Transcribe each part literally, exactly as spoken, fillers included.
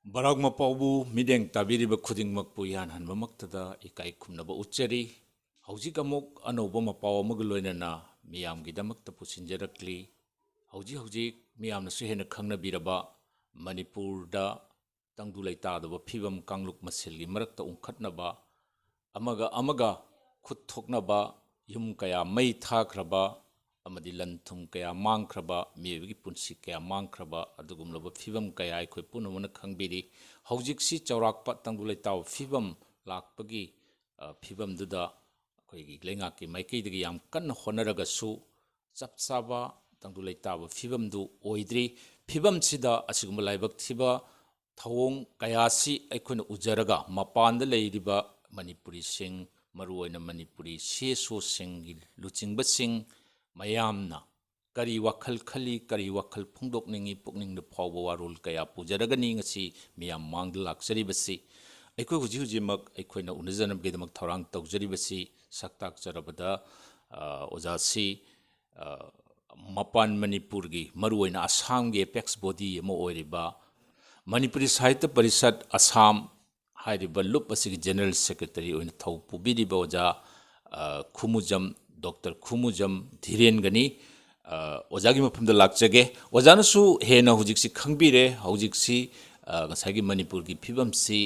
ꯕꯔꯥꯛ ꯃꯄꯥꯎꯕꯨ ꯃꯤꯠꯌꯦꯡ ꯇꯥꯕꯤꯔꯤꯕ ꯈꯨꯗꯤꯡꯃꯛꯄꯨ ꯏꯍꯥꯟ ꯍꯥꯟꯕꯃꯛꯇꯗ ꯏꯀꯥꯏ ꯈꯨꯝꯅꯕ ꯎꯠꯆꯔꯤ꯫ ꯍꯧꯖꯤꯛ ꯑꯃꯨꯛ ꯑꯅꯧꯕ ꯃꯄꯥꯎ ꯑꯃꯒ ꯂꯣꯏꯅꯅ ꯃꯤꯌꯥꯝꯒꯤꯗꯃꯛꯇ ꯄꯨꯁꯤꯟꯖꯔꯛꯂꯤ꯫ ꯍꯧꯖꯤꯛ ꯍꯧꯖꯤꯛ ꯃꯤꯌꯥꯝꯅꯁꯨ ꯍꯦꯟꯅ ꯈꯪꯅꯕꯤꯔꯕ ꯃꯅꯤꯄꯨꯔꯗ ꯇꯪꯗꯨ ꯂꯩꯇꯥꯗꯕ ꯐꯤꯕꯝ ꯀꯥꯡꯂꯨꯞ ꯃꯁꯦꯜꯒꯤ ꯃꯔꯛꯇ ꯎꯪꯈꯠꯅꯕ, ꯑꯃꯒ ꯑꯃꯒ ꯈꯨꯠ ꯊꯣꯛꯅꯕ, ꯌꯨꯝ ꯀꯌꯥ ꯃꯩ ꯊꯥꯈ꯭ꯔꯕ ꯑꯃꯗꯤ ꯂꯟ ꯊꯨꯝ ꯀꯌꯥ ꯃꯥꯡꯈ꯭ꯔꯕ, ꯃꯤꯑꯣꯏꯕꯒꯤ ꯄꯨꯟꯁꯤ ꯀꯌꯥ ꯃꯥꯡꯈ꯭ꯔꯕ ꯑꯗꯨꯒꯨꯝꯂꯕ ꯐꯤꯕꯝ ꯀꯌꯥ ꯑꯩꯈꯣꯏ ꯄꯨꯝꯅꯃꯛꯅ ꯈꯪꯕꯤꯔꯤ꯫ ꯍꯧꯖꯤꯛꯁꯤ ꯆꯥꯎꯔꯥꯛꯄ ꯇꯪꯗꯨ ꯂꯩꯇꯥꯕ ꯐꯤꯕꯝ ꯂꯥꯛꯄꯒꯤ, ꯑ, ꯐꯤꯕꯝꯗꯨꯗ ꯑꯩꯈꯣꯏꯒꯤ ꯂꯩꯉꯥꯛꯀꯤ ꯃꯥꯏꯀꯩꯗꯒꯤ ꯌꯥꯝ ꯀꯟꯅ ꯍꯣꯠꯅꯔꯒꯁꯨ ꯆꯞ ꯆꯥꯕ ꯇꯪꯗꯨ ꯂꯩꯇꯥꯕ ꯐꯤꯕꯝꯗꯨ ꯑꯣꯏꯗ꯭ꯔꯤ꯫ ꯐꯤꯕꯝꯁꯤꯗ ꯑꯁꯤꯒꯨꯝꯕ ꯂꯥꯏꯕꯛ ꯊꯤꯕ ꯊꯧꯑꯣꯡ ꯀꯌꯥꯁꯤ ꯑꯩꯈꯣꯏꯅ ꯎꯖꯔꯒ ꯃꯄꯥꯟꯗ ꯂꯩꯔꯤꯕ ꯃꯅꯤꯄꯨꯔꯤꯁꯤꯡ, ꯃꯔꯨꯑꯣꯏꯅ ꯃꯅꯤꯄꯨꯔꯤ ꯁꯤ ꯑꯦꯁ ꯑꯣꯁꯤꯡꯒꯤ ꯂꯨꯆꯤꯡꯕꯁꯤꯡ ꯃꯌꯥꯝꯅ ꯀꯔꯤ ꯋꯥꯈꯜ ꯈꯜꯂꯤ, ꯀꯔꯤ ꯋꯥꯈꯜ ꯐꯣꯡꯗꯣꯛꯅꯤꯡꯉꯤ, ꯄꯨꯛꯅꯤꯡꯗ ꯐꯥꯎꯕ ꯋꯥꯔꯣꯜ ꯀꯌꯥ ꯄꯨꯖꯔꯒꯅꯤ ꯉꯁꯤ ꯃꯤꯌꯥꯝ ꯃꯥꯡꯗ ꯂꯥꯛꯆꯔꯤꯕꯁꯤ꯫ ꯑꯩꯈꯣꯏ ꯍꯧꯖꯤꯛ ꯍꯧꯖꯤꯛꯃꯛ ꯑꯩꯈꯣꯏꯅ ꯎꯅꯖꯅꯕꯒꯤꯗꯃꯛ ꯊꯧꯔꯥꯡ ꯇꯧꯖꯔꯤꯕꯁꯤ, ꯁꯛ ꯇꯥꯛꯆꯔꯕꯗ, ꯑ, ꯑꯣꯖꯥꯁꯤ, ꯑ, ꯃꯄꯥꯟ ꯃꯅꯤꯄꯨꯔꯒꯤ, ꯃꯔꯨꯑꯣꯏꯅ ꯑꯁꯥꯝꯒꯤ ꯑꯦꯄꯦꯛꯁ ꯕꯣꯗꯤ ꯑꯃ ꯑꯣꯏꯔꯤꯕ ꯃꯅꯤꯄꯨꯔꯤ ꯁꯥꯍꯤꯇ꯭ꯌ ꯄꯔꯤꯁꯠ ꯑꯁꯥꯝ ꯍꯥꯏꯔꯤꯕ ꯂꯨꯞ ꯑꯁꯤꯒꯤ ꯖꯦꯅꯔꯦꯜ ꯁꯦꯀ꯭ꯔꯦꯇꯔꯤ ꯑꯣꯏꯅ ꯊꯧ ꯄꯨꯕꯤꯔꯤꯕ ꯑꯣꯖꯥ, ꯑ, ꯈꯨꯃꯨꯖꯝ, ꯗꯣꯛꯇꯔ ꯈꯨꯃꯨꯖꯝ ꯙꯤꯔꯦꯟꯒꯅꯤ꯫ ꯑ, ꯑꯣꯖꯥꯒꯤ ꯃꯐꯝꯗ ꯂꯥꯛꯆꯒꯦ꯫ ꯑꯣꯖꯥꯅꯁꯨ ꯍꯦꯟꯅ ꯍꯧꯖꯤꯛꯁꯤ ꯈꯪꯕꯤꯔꯦ꯫ ꯍꯧꯖꯤꯛꯁꯤ, ꯑ, ꯉꯁꯥꯏꯒꯤ ꯃꯅꯤꯄꯨꯔꯒꯤ ꯐꯤꯕꯝꯁꯤ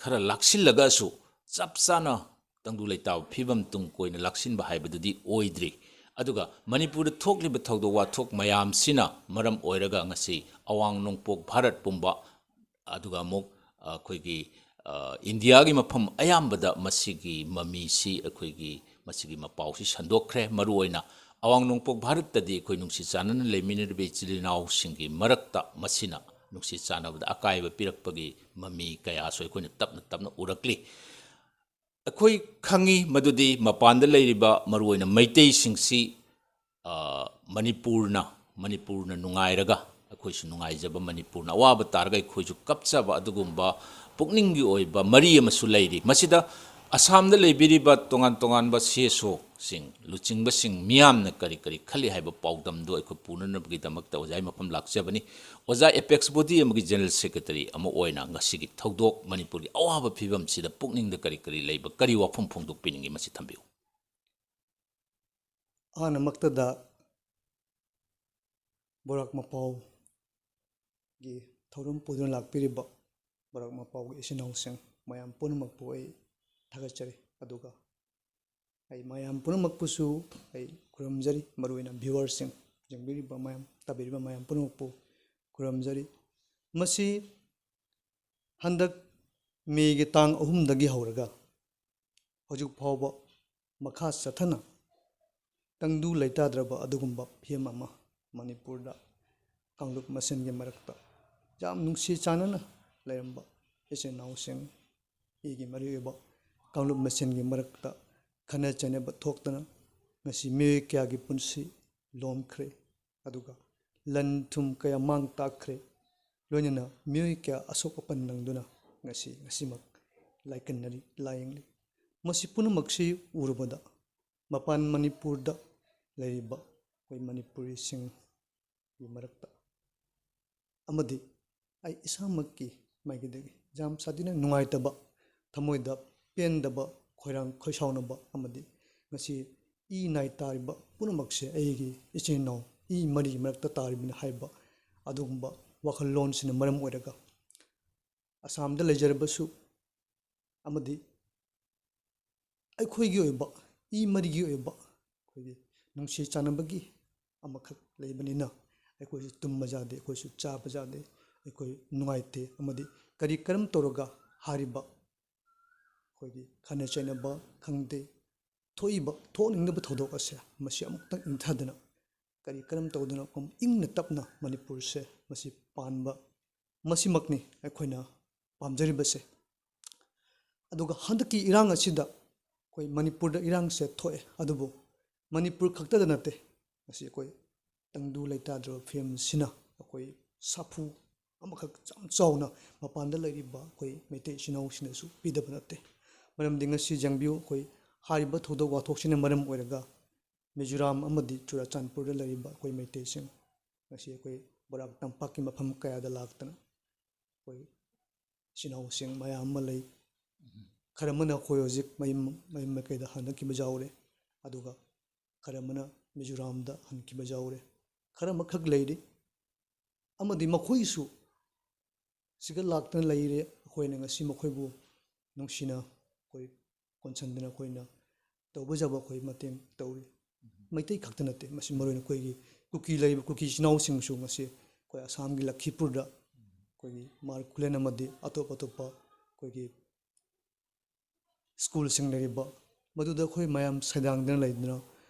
ꯈꯔ ꯂꯥꯛꯁꯤꯜꯂꯒꯁꯨ ꯆꯞ ꯆꯥꯅ ꯇꯪꯗꯨ ꯂꯩꯇꯥꯕ ꯐꯤꯕꯝ ꯇꯨꯡ ꯀꯣꯏꯅ ꯂꯥꯛꯁꯤꯟꯕ ꯍꯥꯏꯕꯗꯨꯗꯤ ꯑꯣꯏꯗ꯭ꯔꯤ꯫ ꯑꯗꯨꯒ ꯃꯅꯤꯄꯨꯔꯗ ꯊꯣꯛꯂꯤꯕ ꯊꯧꯗꯣꯛ ꯋꯥꯊꯣꯛ ꯃꯌꯥꯝꯁꯤꯅ ꯃꯔꯝ ꯑꯣꯏꯔꯒ ꯉꯁꯤ ꯑꯋꯥꯡ ꯅꯣꯡꯄꯣꯛ ꯚꯥꯔꯠ ꯄꯨꯝꯕ, ꯑꯗꯨꯒ ꯑꯃꯨꯛ ꯑꯩꯈꯣꯏꯒꯤ, ꯑ, ꯏꯟꯗꯤꯌꯥꯒꯤ ꯃꯐꯝ ꯑꯌꯥꯝꯕꯗ ꯃꯁꯤꯒꯤ ꯃꯃꯤꯁꯤ, ꯑꯩꯈꯣꯏꯒꯤ ꯃꯁꯤꯒꯤ ꯃꯄꯥꯎꯁꯤ ꯁꯟꯗꯣꯛꯈ꯭ꯔꯦ꯫ ꯃꯔꯨꯑꯣꯏꯅ ꯑꯋꯥꯡ ꯅꯣꯡꯄꯣꯛ ꯚꯥꯔꯠꯇꯗꯤ ꯑꯩꯈꯣꯏ ꯅꯨꯡꯁꯤ ꯆꯥꯟꯅꯅ ꯂꯩꯃꯤꯟꯅꯔꯤꯕ ꯏꯆꯤꯜ ꯏꯅꯥꯎꯁꯤꯡꯒꯤ ꯃꯔꯛꯇ ꯃꯁꯤꯅ ꯅꯨꯡꯁꯤ ꯆꯥꯟꯅꯕꯗ ꯑꯀꯥꯏꯕ ꯄꯤꯔꯛꯄꯒꯤ ꯃꯃꯤ ꯀꯌꯥꯁꯨ ꯑꯩꯈꯣꯏꯅ ꯇꯞꯅ ꯇꯞꯅ ꯎꯔꯛꯂꯤ꯫ ꯑꯩꯈꯣꯏ ꯈꯪꯉꯤ ꯃꯗꯨꯗꯤ ꯃꯄꯥꯟꯗ ꯂꯩꯔꯤꯕ ꯃꯔꯨꯑꯣꯏꯅ ꯃꯩꯇꯩꯁꯤꯡꯁꯤ, ꯑ, ꯃꯅꯤꯄꯨꯔꯅ, ꯃꯅꯤꯄꯨꯔꯅ ꯅꯨꯡꯉꯥꯏꯔꯒ ꯑꯩꯈꯣꯏꯁꯨ ꯅꯨꯡꯉꯥꯏꯖꯕ, ꯃꯅꯤꯄꯨꯔꯅ ꯑꯋꯥꯕ ꯇꯥꯔꯒ ꯑꯩꯈꯣꯏꯁꯨ ꯀꯞꯆꯕ ꯑꯗꯨꯒꯨꯝꯕ ꯄꯨꯛꯅꯤꯡꯒꯤ ꯑꯣꯏꯕ ꯃꯔꯤ ꯑꯃꯁꯨ ꯂꯩꯔꯤ꯫ ꯃꯁꯤꯗ ꯑꯁꯥꯝꯗ ꯂꯩꯕꯤꯔꯤꯕ ꯇꯣꯉꯥꯟ ꯇꯣꯉꯥꯟꯕ ꯁꯤ ꯑꯦꯁ ꯑꯣ ꯁꯤꯡ, ꯂꯨꯆꯤꯡꯕꯁꯤꯡ ꯃꯤꯌꯥꯝꯅ ꯀꯔꯤ ꯀꯔꯤ ꯈꯜꯂꯤ ꯍꯥꯏꯕ ꯄꯥꯎꯗꯝꯗꯨ ꯑꯩꯈꯣꯏ ꯄꯨꯅꯅꯕꯒꯤꯗꯃꯛꯇ ꯑꯣꯖꯥꯒꯤ ꯃꯐꯝ ꯂꯥꯛꯆꯕꯅꯤ꯫ ꯑꯣꯖꯥ, ꯑꯦꯄꯦꯛꯁ ꯕꯣꯗꯤ ꯑꯃꯒꯤ ꯖꯦꯅꯔꯦꯜ ꯁꯦꯀ꯭ꯔꯦꯇꯔꯤ ꯑꯃ ꯑꯣꯏꯅ ꯉꯁꯤꯒꯤ ꯊꯧꯗꯣꯛ ꯃꯅꯤꯄꯨꯔꯒꯤ ꯑꯋꯥꯕ ꯐꯤꯕꯝꯁꯤꯗ ꯄꯨꯛꯅꯤꯡꯗ ꯀꯔꯤ ꯀꯔꯤ ꯂꯩꯕ, ꯀꯔꯤ ꯋꯥꯐꯝ ꯐꯣꯡꯗꯣꯛꯄꯤꯅꯤꯡꯏ, ꯃꯁꯤ ꯊꯝꯕꯤꯌꯨ꯫ ꯑꯍꯥꯟꯕꯃꯛꯇꯗ ꯕꯣꯔꯥꯛ ꯃꯄꯥꯎꯒꯤ ꯊꯧꯔꯝ ꯄꯨꯗꯨꯅ ꯂꯥꯛꯄꯤꯔꯤꯕ ꯕꯣꯔꯥꯛ ꯃꯄꯥꯎꯒꯤ ꯏꯆꯤꯟ ꯏꯅꯥꯎꯁꯤꯡ ꯃꯌꯥꯝ ꯄꯨꯝꯅꯃꯛꯄꯨ ꯑꯩ ꯊꯥꯒꯠꯆꯔꯤ꯫ ꯑꯗꯨꯒ ꯑꯩ ꯃꯌꯥꯝ ꯄꯨꯝꯅꯃꯛꯄꯨꯁꯨ ꯑꯩ ꯈꯨꯔꯨꯝꯖꯔꯤ, ꯃꯔꯨꯑꯣꯏꯅ ꯚ꯭ꯌꯨꯋꯔꯁꯤꯡ, ꯌꯦꯡꯕꯤꯔꯤꯕ ꯃꯌꯥꯝ, ꯇꯥꯕꯤꯔꯤꯕ ꯃꯌꯥꯝ ꯄꯨꯝꯅꯃꯛꯄꯨ ꯈꯨꯔꯨꯝꯖꯔꯤ꯫ ꯃꯁꯤ ꯍꯟꯗꯛ ꯃꯦꯒꯤ ꯇꯥꯡ ꯑꯍꯨꯝꯗꯒꯤ ꯍꯧꯔꯒ ꯍꯧꯖꯤꯛ ꯐꯥꯎꯕ ꯃꯈꯥ ꯆꯠꯊꯅ ꯇꯪꯗꯨ ꯂꯩꯇꯥꯗ꯭ꯔꯕ ꯑꯗꯨꯒꯨꯝꯕ ꯐꯤꯕꯝ ꯑꯃ ꯃꯅꯤꯄꯨꯔꯗ ꯀꯥꯡꯂꯨꯞ ꯃꯁꯦꯟꯒꯤ ꯃꯔꯛꯇ ꯌꯥꯝ ꯅꯨꯡꯁꯤ ꯆꯥꯟꯅꯅ ꯂꯩꯔꯝꯕ ꯏꯆꯤꯟ ꯏꯅꯥꯎꯁꯤꯡ, ꯏꯒꯤ ꯃꯔꯤ ꯑꯣꯏꯕ ꯀꯥꯡꯂꯨꯞ ꯃꯁꯦꯟꯒꯤ ꯃꯔꯛꯇ ꯈꯠꯅ ꯆꯩꯅꯕ ꯊꯣꯛꯇꯅ ꯉꯁꯤ ꯃꯤꯑꯣꯏ ꯀꯌꯥꯒꯤ ꯄꯨꯟꯁꯤ ꯂꯣꯝꯈ꯭ꯔꯦ꯫ ꯑꯗꯨꯒ ꯂꯟ ꯊꯨꯝ ꯀꯌꯥ ꯃꯥꯡ ꯇꯥꯛꯈ꯭ꯔꯦ꯫ ꯂꯣꯏꯅꯅ ꯃꯤꯑꯣꯏ ꯀꯌꯥ ꯑꯁꯣꯛ ꯑꯄꯟ ꯅꯪꯗꯨꯅ ꯉꯁꯤ, ꯉꯁꯤꯃꯛ ꯂꯥꯏꯀꯟꯅꯔꯤ, ꯂꯥꯏꯌꯦꯡꯂꯤ꯫ ꯃꯁꯤ ꯄꯨꯝꯅꯃꯛꯁꯤ ꯎꯔꯨꯕꯗ ꯃꯄꯥꯟ ꯃꯅꯤꯄꯨꯔꯗ ꯂꯩꯔꯤꯕ ꯑꯩꯈꯣꯏ ꯃꯅꯤꯄꯨꯔꯤꯁꯤꯡꯒꯤ ꯃꯔꯛꯇ ꯑꯃꯗꯤ ꯑꯩ ꯏꯁꯥꯃꯛꯀꯤ ꯃꯥꯏꯀꯩꯗꯒꯤ ꯌꯥꯝ ꯁꯥꯊꯤꯅ ꯅꯨꯡꯉꯥꯏꯇꯕ, ꯊꯃꯣꯏꯗ ꯄꯦꯟꯗꯕ, ꯈꯣꯏꯔꯥꯡ ꯈꯣꯏꯁꯥꯎꯅꯕ ꯑꯃꯗꯤ ꯉꯁꯤ ꯏ ꯅꯥꯏ ꯇꯥꯔꯤꯕ ꯄꯨꯝꯅꯃꯛꯁꯦ ꯑꯩꯒꯤ ꯏꯆꯤꯟ ꯏꯅꯥꯎ ꯏ ꯃꯔꯤꯒꯤ ꯃꯔꯛꯇ ꯇꯥꯔꯤꯕꯅꯤ ꯍꯥꯏꯕ ꯑꯗꯨꯒꯨꯝꯕ ꯋꯥꯈꯜꯂꯣꯟꯁꯤꯅ ꯃꯔꯝ ꯑꯣꯏꯔꯒ ꯑꯁꯥꯝꯗ ꯂꯩꯖꯔꯕꯁꯨ ꯑꯃꯗꯤ ꯑꯩꯈꯣꯏꯒꯤ ꯑꯣꯏꯕ, ꯏ ꯃꯔꯤꯒꯤ ꯑꯣꯏꯕ ꯑꯩꯈꯣꯏꯒꯤ ꯅꯨꯡꯁꯤ ꯆꯥꯟꯅꯕꯒꯤ ꯑꯃꯈꯛ ꯂꯩꯕꯅꯤꯅ ꯑꯩꯈꯣꯏꯁꯨ ꯇꯨꯝꯕ ꯌꯥꯗꯦ, ꯑꯩꯈꯣꯏꯁꯨ ꯆꯥꯕ ꯌꯥꯗꯦ, ꯑꯩꯈꯣꯏ ꯅꯨꯡꯉꯥꯏꯇꯦ꯫ ꯑꯃꯗꯤ ꯀꯔꯤ ꯀꯔꯝ ꯇꯧꯔꯒ ꯍꯥꯏꯔꯤꯕ ꯑꯩꯈꯣꯏꯒꯤ ꯈꯠꯅ ꯆꯩꯅꯕ ꯈꯪꯗꯦ, ꯊꯣꯛꯏꯕ, ꯊꯣꯛꯅꯤꯡꯗꯕ ꯊꯧꯗꯣꯛ ꯑꯁꯦ ꯃꯁꯤ ꯑꯃꯨꯛꯇꯪ ꯏꯪꯊꯗꯅ ꯀꯔꯤ ꯀꯔꯝ ꯇꯧꯗꯅ ꯏꯪꯅ ꯇꯞꯅ ꯃꯅꯤꯄꯨꯔꯁꯦ ꯃꯁꯤ ꯄꯥꯟꯕ, ꯃꯁꯤꯃꯛꯅꯤ ꯑꯩꯈꯣꯏꯅ ꯄꯥꯝꯖꯔꯤꯕꯁꯦ꯫ ꯑꯗꯨꯒ ꯍꯟꯗꯛꯀꯤ ꯏꯔꯥꯡ ꯑꯁꯤꯗ ꯑꯩꯈꯣꯏ ꯃꯅꯤꯄꯨꯔꯗ ꯏꯔꯥꯡꯁꯦ ꯊꯣꯛꯑꯦ, ꯑꯗꯨꯕꯨ ꯃꯅꯤꯄꯨꯔ ꯈꯛꯇꯗ ꯅꯠꯇꯦ, ꯉꯁꯤ ꯑꯩꯈꯣꯏ ꯇꯪꯗꯨ ꯂꯩꯇꯥꯗ꯭ꯔꯕ ꯐꯤꯕꯝꯁꯤꯅ ꯑꯩꯈꯣꯏ ꯁꯥꯐꯨ ꯑꯃꯈꯛ ꯌꯥꯝ ꯆꯥꯎꯅ ꯃꯄꯥꯟꯗ ꯂꯩꯔꯤꯕ ꯑꯩꯈꯣꯏ ꯃꯩꯇꯩ ꯏꯆꯤꯟ ꯏꯅꯥꯎꯁꯤꯡꯗꯁꯨ ꯄꯤꯗꯕ ꯅꯠꯇꯦ꯫ ꯃꯔꯝꯗꯤ ꯉꯁꯤ ꯌꯦꯡꯕꯤꯌꯨ, ꯑꯩꯈꯣꯏ ꯍꯥꯏꯔꯤꯕ ꯊꯧꯗꯣꯛ ꯋꯥꯊꯣꯛꯁꯤꯅ ꯃꯔꯝ ꯑꯣꯏꯔꯒ ꯃꯤꯖꯣꯔꯥꯝ ꯑꯃꯗꯤ ꯆꯨꯔꯥꯆꯥꯟꯄꯨꯔꯗ ꯂꯩꯔꯤꯕ ꯑꯩꯈꯣꯏ ꯃꯩꯇꯩꯁꯤꯡ ꯉꯁꯤ ꯑꯩꯈꯣꯏ ꯕꯣꯔꯥꯛ ꯇꯝꯄꯥꯛꯀꯤ ꯃꯐꯝ ꯀꯌꯥꯗ ꯂꯥꯛꯇꯅ ꯑꯩꯈꯣꯏ ꯏꯆꯤꯟ ꯏꯅꯥꯎꯁꯤꯡ ꯃꯌꯥꯝ ꯑꯃ ꯂꯩ꯫ ꯈꯔ ꯑꯃꯅ ꯑꯩꯈꯣꯏ ꯍꯧꯖꯤꯛ ꯃꯌꯨꯝ ꯃꯌꯨꯝ ꯃꯀꯩꯗ ꯍꯟꯅꯈꯤꯕ ꯌꯥꯎꯔꯦ꯫ ꯑꯗꯨꯒ ꯈꯔ ꯑꯃꯅ ꯃꯤꯖꯣꯔꯥꯝꯗ ꯍꯟꯈꯤꯕ ꯌꯥꯎꯔꯦ꯫ ꯈꯔ ꯑꯃꯈꯛ ꯂꯩꯔꯤ꯫ ꯑꯃꯗꯤ ꯃꯈꯣꯏꯁꯨ ꯁꯤꯒ ꯂꯥꯛꯇꯅ ꯂꯩꯔꯦ꯫ ꯑꯩꯈꯣꯏꯅ ꯉꯁꯤ ꯃꯈꯣꯏꯕꯨ ꯅꯨꯡꯁꯤꯅ ꯑꯩꯈꯣꯏ ꯀꯣꯟꯁꯟꯗꯅ ꯑꯩꯈꯣꯏꯅ ꯇꯧꯕ ꯌꯥꯕ ꯑꯩꯈꯣꯏ ꯃꯇꯦꯡ ꯇꯧꯔꯤ꯫ ꯃꯩꯇꯩ ꯈꯛꯇ ꯅꯠꯇꯦ, ꯃꯁꯤ ꯃꯔꯨ ꯑꯣꯏꯅ ꯑꯩꯈꯣꯏꯒꯤ ꯀꯨꯀꯤ ꯂꯩꯔꯤꯕ ꯀꯨꯀꯤ ꯏꯆꯤꯟ ꯏꯅꯥꯎꯁꯤꯡꯁꯨ ꯉꯁꯤ ꯑꯩꯈꯣꯏ ꯑꯁꯥꯝꯒꯤ ꯂꯈꯤꯄꯨꯔꯗ ꯑꯩꯈꯣꯏꯒꯤ ꯃꯥꯔꯀꯨꯂꯦꯟ ꯑꯃꯗꯤ ꯑꯇꯣꯞ ꯑꯇꯣꯞꯄ ꯑꯩꯈꯣꯏꯒꯤ ꯁ꯭ꯀꯨꯜꯁꯤꯡ ꯂꯩꯔꯤꯕ ꯃꯗꯨꯗ ꯑꯩꯈꯣꯏ ꯃꯌꯥꯝ ꯁꯩꯗꯥꯡꯗꯅ ꯂꯩꯗꯨꯅ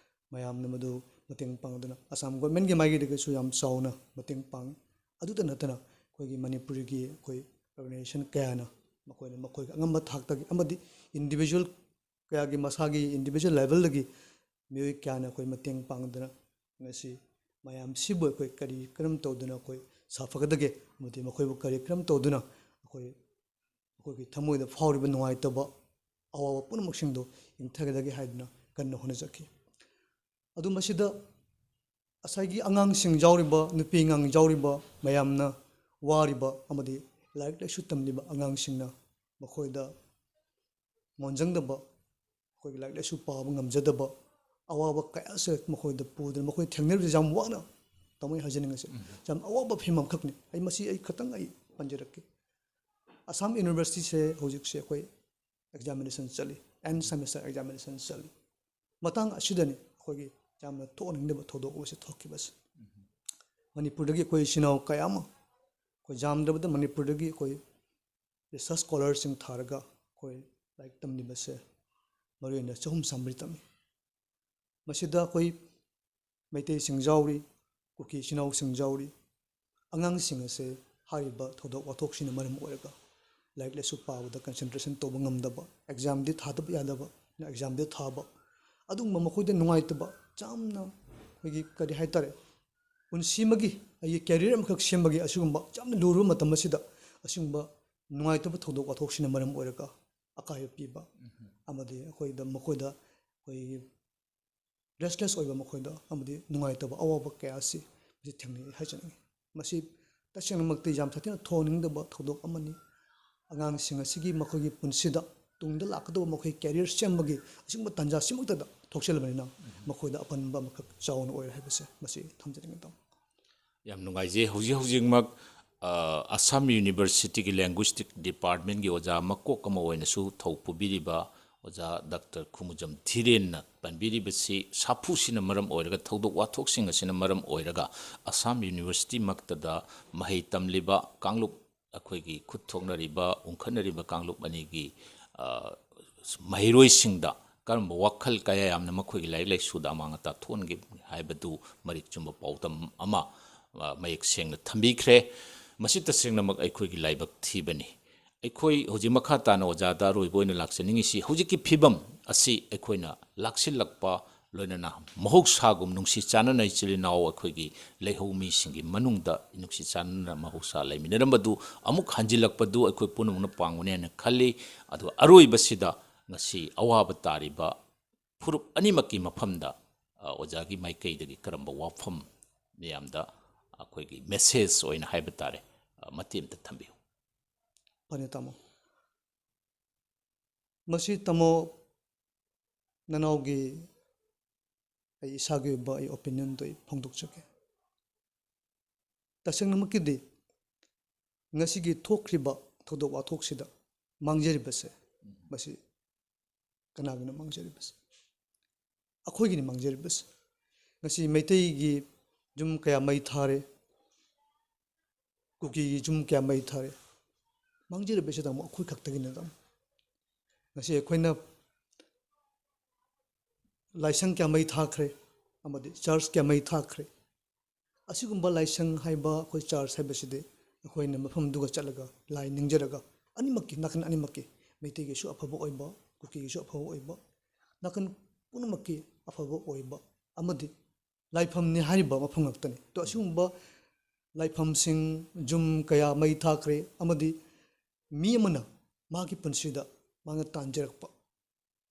ꯃꯌꯥꯝꯅ ꯃꯗꯨ ꯃꯇꯦꯡ ꯄꯥꯡꯗꯨꯅ ꯑꯁꯥꯝ ꯒꯣꯔꯃꯦꯟꯒꯤ ꯃꯥꯏꯀꯩꯗꯒꯤꯁꯨ ꯌꯥꯝ ꯆꯥꯎꯅ ꯃꯇꯦꯡ ꯄꯥꯡꯉꯤ꯫ ꯑꯗꯨꯇ ꯅꯠꯇꯅ ꯑꯩꯈꯣꯏꯒꯤ ꯃꯅꯤꯄꯨꯔꯒꯤ ꯑꯩꯈꯣꯏ ꯑꯣꯔꯒꯅꯥꯏꯖꯦꯁꯟ ꯀꯌꯥꯅ ꯃꯈꯣꯏꯅ ꯃꯈꯣꯏꯒꯤ ꯑꯉꯝꯕ ꯊꯥꯛꯇꯒꯤ ꯑꯃꯗꯤ ꯏꯟꯗꯤꯕꯤꯖꯨꯋꯦꯜ ꯀꯌꯥꯒꯤ ꯃꯁꯥꯒꯤ ꯏꯟꯗꯤꯕꯤꯖꯨꯋꯦꯜ ꯂꯦꯚꯦꯜꯗꯒꯤ ꯃꯤꯑꯣꯏ ꯀꯌꯥꯅ ꯑꯩꯈꯣꯏ ꯃꯇꯦꯡ ꯄꯥꯡꯗꯨꯅ ꯉꯁꯤ ꯃꯌꯥꯝꯁꯤꯕꯨ ꯑꯩꯈꯣꯏ ꯀꯔꯤ ꯀꯔꯝ ꯇꯧꯗꯨꯅ ꯑꯩꯈꯣꯏ ꯁꯥꯐꯒꯗꯒꯦ ꯑꯃꯗꯤ ꯃꯈꯣꯏꯕꯨ ꯀꯔꯤ ꯀꯔꯝ ꯇꯧꯗꯨꯅ ꯑꯩꯈꯣꯏ ꯑꯩꯈꯣꯏꯒꯤ ꯊꯃꯣꯏꯗ ꯐꯥꯎꯔꯤꯕ ꯅꯨꯡꯉꯥꯏꯇꯕ ꯑꯋꯥꯕ ꯄꯨꯝꯅꯃꯛꯁꯤꯡꯗꯨ ꯏꯪꯊꯒꯗꯒꯦ ꯍꯥꯏꯗꯨꯅ ꯀꯟꯅ ꯍꯣꯠꯅꯖꯈꯤ꯫ ꯑꯗꯨ ꯃꯁꯤꯗ ꯉꯁꯥꯏꯒꯤ ꯑꯉꯥꯡꯁꯤꯡ ꯌꯥꯎꯔꯤꯕ, ꯅꯨꯄꯤ ꯑꯉꯥꯡ ꯌꯥꯎꯔꯤꯕ ꯃꯌꯥꯝꯅ ꯋꯥꯔꯤꯕ ꯑꯃꯗꯤ ꯂꯥꯏꯔꯤꯛ ꯂꯥꯏꯁꯨ ꯇꯝꯂꯤꯕ ꯑꯉꯥꯡꯁꯤꯡꯅ ꯃꯈꯣꯏꯗ ꯃꯣꯟꯖꯪꯗꯕ, ꯑꯩꯈꯣꯏꯒꯤ ꯂꯥꯏꯔꯤꯛ ꯂꯥꯏꯁꯨ ꯄꯥꯕ ꯉꯝꯖꯗꯕ, ꯑꯋꯥꯕ ꯀꯌꯥꯁꯦ ꯃꯈꯣꯏꯗ ꯄꯨꯗꯨꯅ ꯃꯈꯣꯏ ꯊꯦꯡꯅꯔꯤꯕꯁꯦ ꯌꯥꯝ ꯋꯥꯅ ꯇꯥꯃꯣ ꯑꯩ ꯍꯥꯏꯖꯅꯤꯡꯉꯤꯁꯦ꯫ ꯌꯥꯝ ꯑꯋꯥꯕ ꯐꯤꯕꯝ ꯑꯃꯈꯛꯅꯤ꯫ ꯑꯩ ꯃꯁꯤ ꯑꯩ ꯈꯇꯪ ꯑꯩ ꯄꯟꯖꯔꯛꯀꯦ꯫ ꯑꯁꯥꯝ ꯌꯨꯅꯤꯚꯔꯁꯤꯇꯤꯁꯦ ꯍꯧꯖꯤꯛꯁꯦ ꯑꯩꯈꯣꯏ ꯑꯦꯛꯖꯥꯃꯤꯅꯦꯁꯟ ꯆꯠꯂꯤ, ꯑꯦꯟ ꯁꯦꯃꯤꯁꯇꯔ ꯑꯦꯛꯖꯥꯃꯤꯅꯦꯁꯟ ꯆꯠꯂꯤ꯫ ꯃꯇꯥꯡ ꯑꯁꯤꯗꯅꯤ ꯑꯩꯈꯣꯏꯒꯤ ꯌꯥꯝꯅ ꯊꯣꯛꯍꯟꯅꯤꯡꯗꯕ ꯊꯧꯗꯣꯛ ꯑꯃꯁꯦ ꯊꯣꯛꯈꯤꯕꯁꯦ꯫ ꯃꯅꯤꯄꯨꯔꯗꯒꯤ ꯑꯩꯈꯣꯏ ꯏꯆꯤꯟ ꯏꯅꯥꯎ ꯀꯌꯥ ꯑꯃ, ꯑꯩꯈꯣꯏ ꯌꯥꯝꯗ꯭ꯔꯕꯗ ꯃꯅꯤꯄꯨꯔꯗꯒꯤ ꯑꯩꯈꯣꯏ ꯔꯤꯁꯔꯁ ꯁ꯭ꯀꯣꯂꯔꯁꯤꯡ ꯊꯥꯔꯒ ꯑꯩꯈꯣꯏ ꯂꯥꯏꯔꯤꯛ ꯇꯝꯂꯤꯕꯁꯦ ꯃꯔꯨ ꯑꯣꯏꯅ ꯆꯍꯨꯝ ꯆꯥꯝꯃꯔꯤ ꯇꯝꯃꯤ꯫ ꯃꯁꯤꯗ ꯑꯩꯈꯣꯏ ꯃꯩꯇꯩꯁꯤꯡ ꯌꯥꯎꯔꯤ, ꯀꯨꯀꯤ ꯏꯆꯤꯟ ꯏꯅꯥꯎꯁꯤꯡ ꯌꯥꯎꯔꯤ꯫ ꯑꯉꯥꯡꯁꯤꯡ ꯑꯁꯦ ꯍꯥꯏꯔꯤꯕ ꯊꯧꯗꯣꯛ ꯋꯥꯊꯣꯛꯁꯤꯅ ꯃꯔꯝ ꯑꯣꯏꯔꯒ ꯂꯥꯏꯔꯤꯛ ꯂꯥꯏꯁꯨ ꯄꯥꯕꯗ ꯀꯟꯁꯦꯟꯇ꯭ꯔꯦꯁꯟ ꯇꯧꯕ ꯉꯝꯗꯕ, ꯑꯦꯛꯖꯥꯝꯗꯤ ꯊꯥꯗꯕ ꯌꯥꯗꯕ, ꯑꯦꯛꯖꯥꯝꯗꯤ ꯊꯥꯕ, ꯑꯗꯨꯒꯨꯝꯕ ꯃꯈꯣꯏꯗ ꯅꯨꯡꯉꯥꯏꯇꯕ, ꯌꯥꯝꯅ ꯑꯩꯈꯣꯏꯒꯤ ꯀꯔꯤ ꯍꯥꯏꯇꯥꯔꯦ, ꯄꯨꯟꯁꯤ ꯑꯃꯒꯤ ꯑꯩꯒꯤ ꯀꯦꯔꯤꯌꯔ ꯑꯃꯈꯛ ꯁꯦꯝꯕꯒꯤ ꯑꯁꯤꯒꯨꯝꯕ ꯌꯥꯝꯅ ꯂꯨꯔꯕ ꯃꯇꯝ ꯑꯁꯤꯗ ꯑꯁꯤꯒꯨꯝꯕ ꯅꯨꯡꯉꯥꯏꯇꯕ ꯊꯧꯗꯣꯛ ꯋꯥꯊꯣꯛꯁꯤꯅ ꯃꯔꯝ ꯑꯣꯏꯔꯒ ꯑꯀꯥꯏꯕ ꯄꯤꯕ, ꯑꯃꯗꯤ ꯑꯩꯈꯣꯏꯗ, ꯃꯈꯣꯏꯗ ꯑꯩꯈꯣꯏꯒꯤ ꯔꯦꯁꯂꯦꯁ ꯑꯣꯏꯕ ꯃꯈꯣꯏꯗ ꯑꯃꯗꯤ ꯅꯨꯡꯉꯥꯏꯇꯕ ꯑꯋꯥꯕ ꯀꯌꯥ ꯑꯁꯤ ꯃꯁꯤ ꯊꯦꯡꯅꯩ ꯍꯥꯏꯖꯅꯤꯡꯏ꯫ ꯃꯁꯤ ꯇꯁꯦꯡꯅꯃꯛꯇꯤ ꯌꯥꯝ ꯁꯥꯊꯤꯅ ꯊꯣꯛꯍꯟꯅꯤꯡꯗꯕ ꯊꯧꯗꯣꯛ ꯑꯃꯅꯤ꯫ ꯑꯉꯥꯡꯁꯤꯡ ꯑꯁꯤꯒꯤ ꯃꯈꯣꯏꯒꯤ ꯄꯨꯟꯁꯤꯗ ꯇꯨꯡꯗ ꯂꯥꯛꯀꯗꯕ ꯃꯈꯣꯏ ꯀꯦꯔꯤꯌꯔ ꯁꯦꯝꯕꯒꯤ ꯑꯁꯤꯒꯨꯝꯕ ꯇꯥꯟꯖꯥꯁꯤꯃꯛꯇꯗ ꯊꯣꯛꯆꯜꯂꯕꯅꯤꯅ ꯃꯈꯣꯏꯗ ꯑꯄꯟꯕ ꯑꯃꯈꯛ ꯆꯥꯎꯅ ꯑꯣꯏꯔꯦ ꯍꯥꯏꯕꯁꯦ ꯃꯁꯤ ꯊꯝꯖꯅꯤꯡꯉꯤ ꯇꯥꯃꯣ꯫ ꯌꯥꯝ ꯅꯨꯡꯉꯥꯏꯖꯩ꯫ ꯍꯧꯖꯤꯛ ꯍꯧꯖꯤꯛꯃꯛ ꯑ, ꯑꯁꯥꯝ ꯌꯨꯅꯤꯚꯔꯁꯤꯇꯤꯒꯤ ꯂꯦꯡꯒ꯭ꯋꯤꯁꯇꯤꯛ ꯗꯤꯄꯥꯔꯠꯃꯦꯟꯒꯤ ꯑꯣꯖꯥ ꯃꯀꯣꯛ ꯑꯃ ꯑꯣꯏꯅꯁꯨ ꯊꯧ ꯄꯨꯕꯤꯔꯤꯕ ꯑꯣꯖꯥ ꯗꯥꯛꯇꯔ ꯈꯨꯃꯨꯖꯝ ꯊꯤꯔꯦꯟꯅ ꯄꯟꯕꯤꯔꯤꯕꯁꯤ ꯁꯥꯐꯨꯁꯤꯅ ꯃꯔꯝ ꯑꯣꯏꯔꯒ, ꯊꯧꯗꯣꯛ ꯋꯥꯊꯣꯛꯁꯤꯡ ꯑꯁꯤꯅ ꯃꯔꯝ ꯑꯣꯏꯔꯒ ꯑꯁꯥꯝ ꯌꯨꯅꯤꯚꯔꯁꯤꯇꯤꯃꯛꯇꯗ ꯃꯍꯩ ꯇꯝꯂꯤꯕ ꯀꯥꯡꯂꯨꯞ, ꯑꯩꯈꯣꯏꯒꯤ ꯈꯨꯠ ꯊꯣꯛꯅꯔꯤꯕ, ꯎꯪꯈꯠꯅꯔꯤꯕ ꯀꯥꯡꯂꯨꯞ ꯑꯅꯤꯒꯤ ꯑ, ꯃꯍꯩꯔꯣꯏꯁꯤꯡꯗ ꯀꯔꯝꯕ ꯋꯥꯈꯜ ꯀꯌꯥ ꯌꯥꯝꯅ ꯃꯈꯣꯏꯒꯤ ꯂꯥꯏꯔꯤꯛ ꯂꯥꯏꯁꯨꯗ ꯑꯃꯥꯡ ꯑꯇꯥ ꯊꯣꯛꯍꯟꯒꯦ ꯍꯥꯏꯕꯗꯨ ꯃꯔꯤꯛ ꯆꯨꯝꯕ ꯄꯥꯎꯗꯝ ꯑꯃ ꯑ, ꯃꯌꯦꯛ ꯁꯦꯡꯅ ꯊꯝꯕꯤꯈ꯭ꯔꯦ꯫ ꯃꯁꯤ ꯇꯁꯦꯡꯅꯃꯛ ꯑꯩꯈꯣꯏꯒꯤ ꯂꯥꯏꯕꯛ ꯊꯤꯕꯅꯤ꯫ ꯑꯩꯈꯣꯏ ꯍꯧꯖꯤꯛ ꯃꯈꯥ ꯇꯥꯅ ꯑꯣꯖꯥꯗ ꯑꯔꯣꯏꯕ ꯑꯣꯏꯅ ꯂꯥꯛꯆꯅꯤꯡꯉꯤꯁꯤ, ꯍꯧꯖꯤꯛꯀꯤ ꯐꯤꯕꯝ ꯑꯁꯤ ꯑꯩꯈꯣꯏꯅ ꯂꯥꯛꯁꯤꯜꯂꯛꯄ ꯂꯣꯏꯅꯅ ꯃꯍꯧꯁꯥꯒꯨꯝ ꯅꯨꯡꯁꯤ ꯆꯥꯟꯅꯅ ꯏꯆꯤꯜ ꯏꯅꯥꯎ ꯑꯩꯈꯣꯏꯒꯤ ꯂꯩꯍꯧ ꯃꯤꯁꯤꯡꯒꯤ ꯃꯅꯨꯡꯗ ꯅꯨꯡꯁꯤ ꯆꯥꯟꯅꯅ ꯃꯍꯧꯁꯥ ꯂꯩꯃꯤꯟꯅꯔꯝꯕꯗꯨ ꯑꯃꯨꯛ ꯍꯟꯖꯤꯜꯂꯛꯄꯗꯨ ꯑꯩꯈꯣꯏ ꯄꯨꯝꯅꯃꯛꯅ ꯄꯥꯝꯒꯅꯤ ꯍꯥꯏꯅ ꯈꯜꯂꯤ꯫ ꯑꯗꯨꯒ ꯑꯔꯣꯏꯕꯁꯤꯗ ꯉꯁꯤ ꯑꯋꯥꯕ ꯇꯥꯔꯤꯕ ꯐꯨꯔꯨꯞ ꯑꯅꯤꯃꯛꯀꯤ ꯃꯐꯝꯗ, ꯑ, ꯑꯣꯖꯥꯒꯤ ꯃꯥꯏꯀꯩꯗꯒꯤ ꯀꯔꯝꯕ ꯋꯥꯐꯝ ꯃꯌꯥꯝꯗ ꯑꯩꯈꯣꯏꯒꯤ ꯃꯦꯁꯦꯖ ꯑꯣꯏꯅ ꯍꯥꯏꯕ ꯇꯥꯔꯦ, ꯑ, ꯃꯇꯦꯛ ꯑꯃꯇ ꯊꯝꯕꯤꯌꯨ꯫ ꯐꯅꯤ ꯇꯥꯃꯣ꯫ ꯃꯁꯤ ꯇꯥꯃꯣ, ꯅꯅꯥꯎꯒꯤ ꯑꯩ ꯏꯁꯥꯒꯤ ꯑꯣꯏꯕ ꯑꯩ ꯑꯣꯄꯤꯅꯤꯌꯟꯗꯣ ꯑꯩ ꯐꯣꯡꯗꯣꯛꯆꯒꯦ꯫ ꯇꯁꯦꯡꯅꯃꯛꯀꯤꯗꯤ ꯉꯁꯤꯒꯤ ꯊꯣꯛꯈ꯭ꯔꯤꯕ ꯊꯧꯗꯣꯛ ꯋꯥꯊꯣꯛꯁꯤꯗ ꯃꯥꯡꯖꯔꯤꯕꯁꯦ, ꯃꯁꯤ ꯀꯅꯥꯒꯤꯅꯣ ꯃꯥꯡꯖꯔꯤꯕꯁꯦ? ꯑꯩꯈꯣꯏꯒꯤꯅꯤ ꯃꯥꯡꯖꯔꯤꯕꯁꯦ꯫ ꯉꯁꯤ ꯃꯩꯇꯩꯒꯤ ꯌꯨꯝ ꯀꯌꯥ ꯃꯩ ꯊꯥꯔꯦ, ꯀꯨꯀꯤꯒꯤ ꯌꯨꯝ ꯀꯌꯥ ꯃꯩ ꯊꯥꯔꯦ, ꯃꯥꯡꯖꯔꯤꯕꯁꯤꯗ ꯑꯃꯨꯛ ꯑꯩꯈꯣꯏ ꯈꯛꯇꯒꯤꯅꯦ ꯑꯗꯨꯝ꯫ ꯉꯁꯤ ꯑꯩꯈꯣꯏꯅ ꯂꯥꯏꯁꯪ ꯀꯌꯥ ꯃꯩ ꯊꯥꯈ꯭ꯔꯦ, ꯑꯃꯗꯤ ꯆꯔꯆ ꯀꯌꯥ ꯃꯩ ꯊꯥꯈ꯭ꯔꯦ꯫ ꯑꯁꯤꯒꯨꯝꯕ ꯂꯥꯏꯁꯪ ꯍꯥꯏꯕ, ꯑꯩꯈꯣꯏ ꯆꯔꯆ ꯍꯥꯏꯕꯁꯤꯗꯤ ꯑꯩꯈꯣꯏꯅ ꯃꯐꯝꯗꯨꯒ ꯆꯠꯂꯒ ꯂꯥꯏ ꯅꯤꯡꯖꯔꯒ, ꯑꯅꯤꯃꯛꯀꯤ, ꯅꯥꯀꯟ ꯑꯅꯤꯃꯛꯀꯤ, ꯃꯩꯇꯩꯒꯤꯁꯨ ꯑꯐꯕ ꯑꯣꯏꯕ, ꯀꯨꯀꯤꯒꯤꯁꯨ ꯑꯐꯕ ꯑꯣꯏꯕ, ꯅꯥꯀꯟ ꯄꯨꯝꯅꯃꯛꯀꯤ ꯑꯐꯕ ꯑꯣꯏꯕ ꯑꯃꯗꯤ ꯂꯥꯏꯐꯝꯅꯤ ꯍꯥꯏꯔꯤꯕ ꯃꯐꯝ ꯉꯥꯛꯇꯅꯤ꯫ ꯇꯣ, ꯑꯁꯤꯒꯨꯝꯕ ꯂꯥꯏꯐꯝꯁꯤꯡ, ꯌꯨꯝ ꯀꯌꯥ ꯃꯩ ꯊꯥꯈ꯭ꯔꯦ, ꯑꯃꯗꯤ ꯃꯤ ꯑꯃꯅ ꯃꯥꯒꯤ ꯄꯨꯟꯁꯤꯗ ꯃꯥꯅ ꯇꯥꯟꯖꯔꯛꯄ,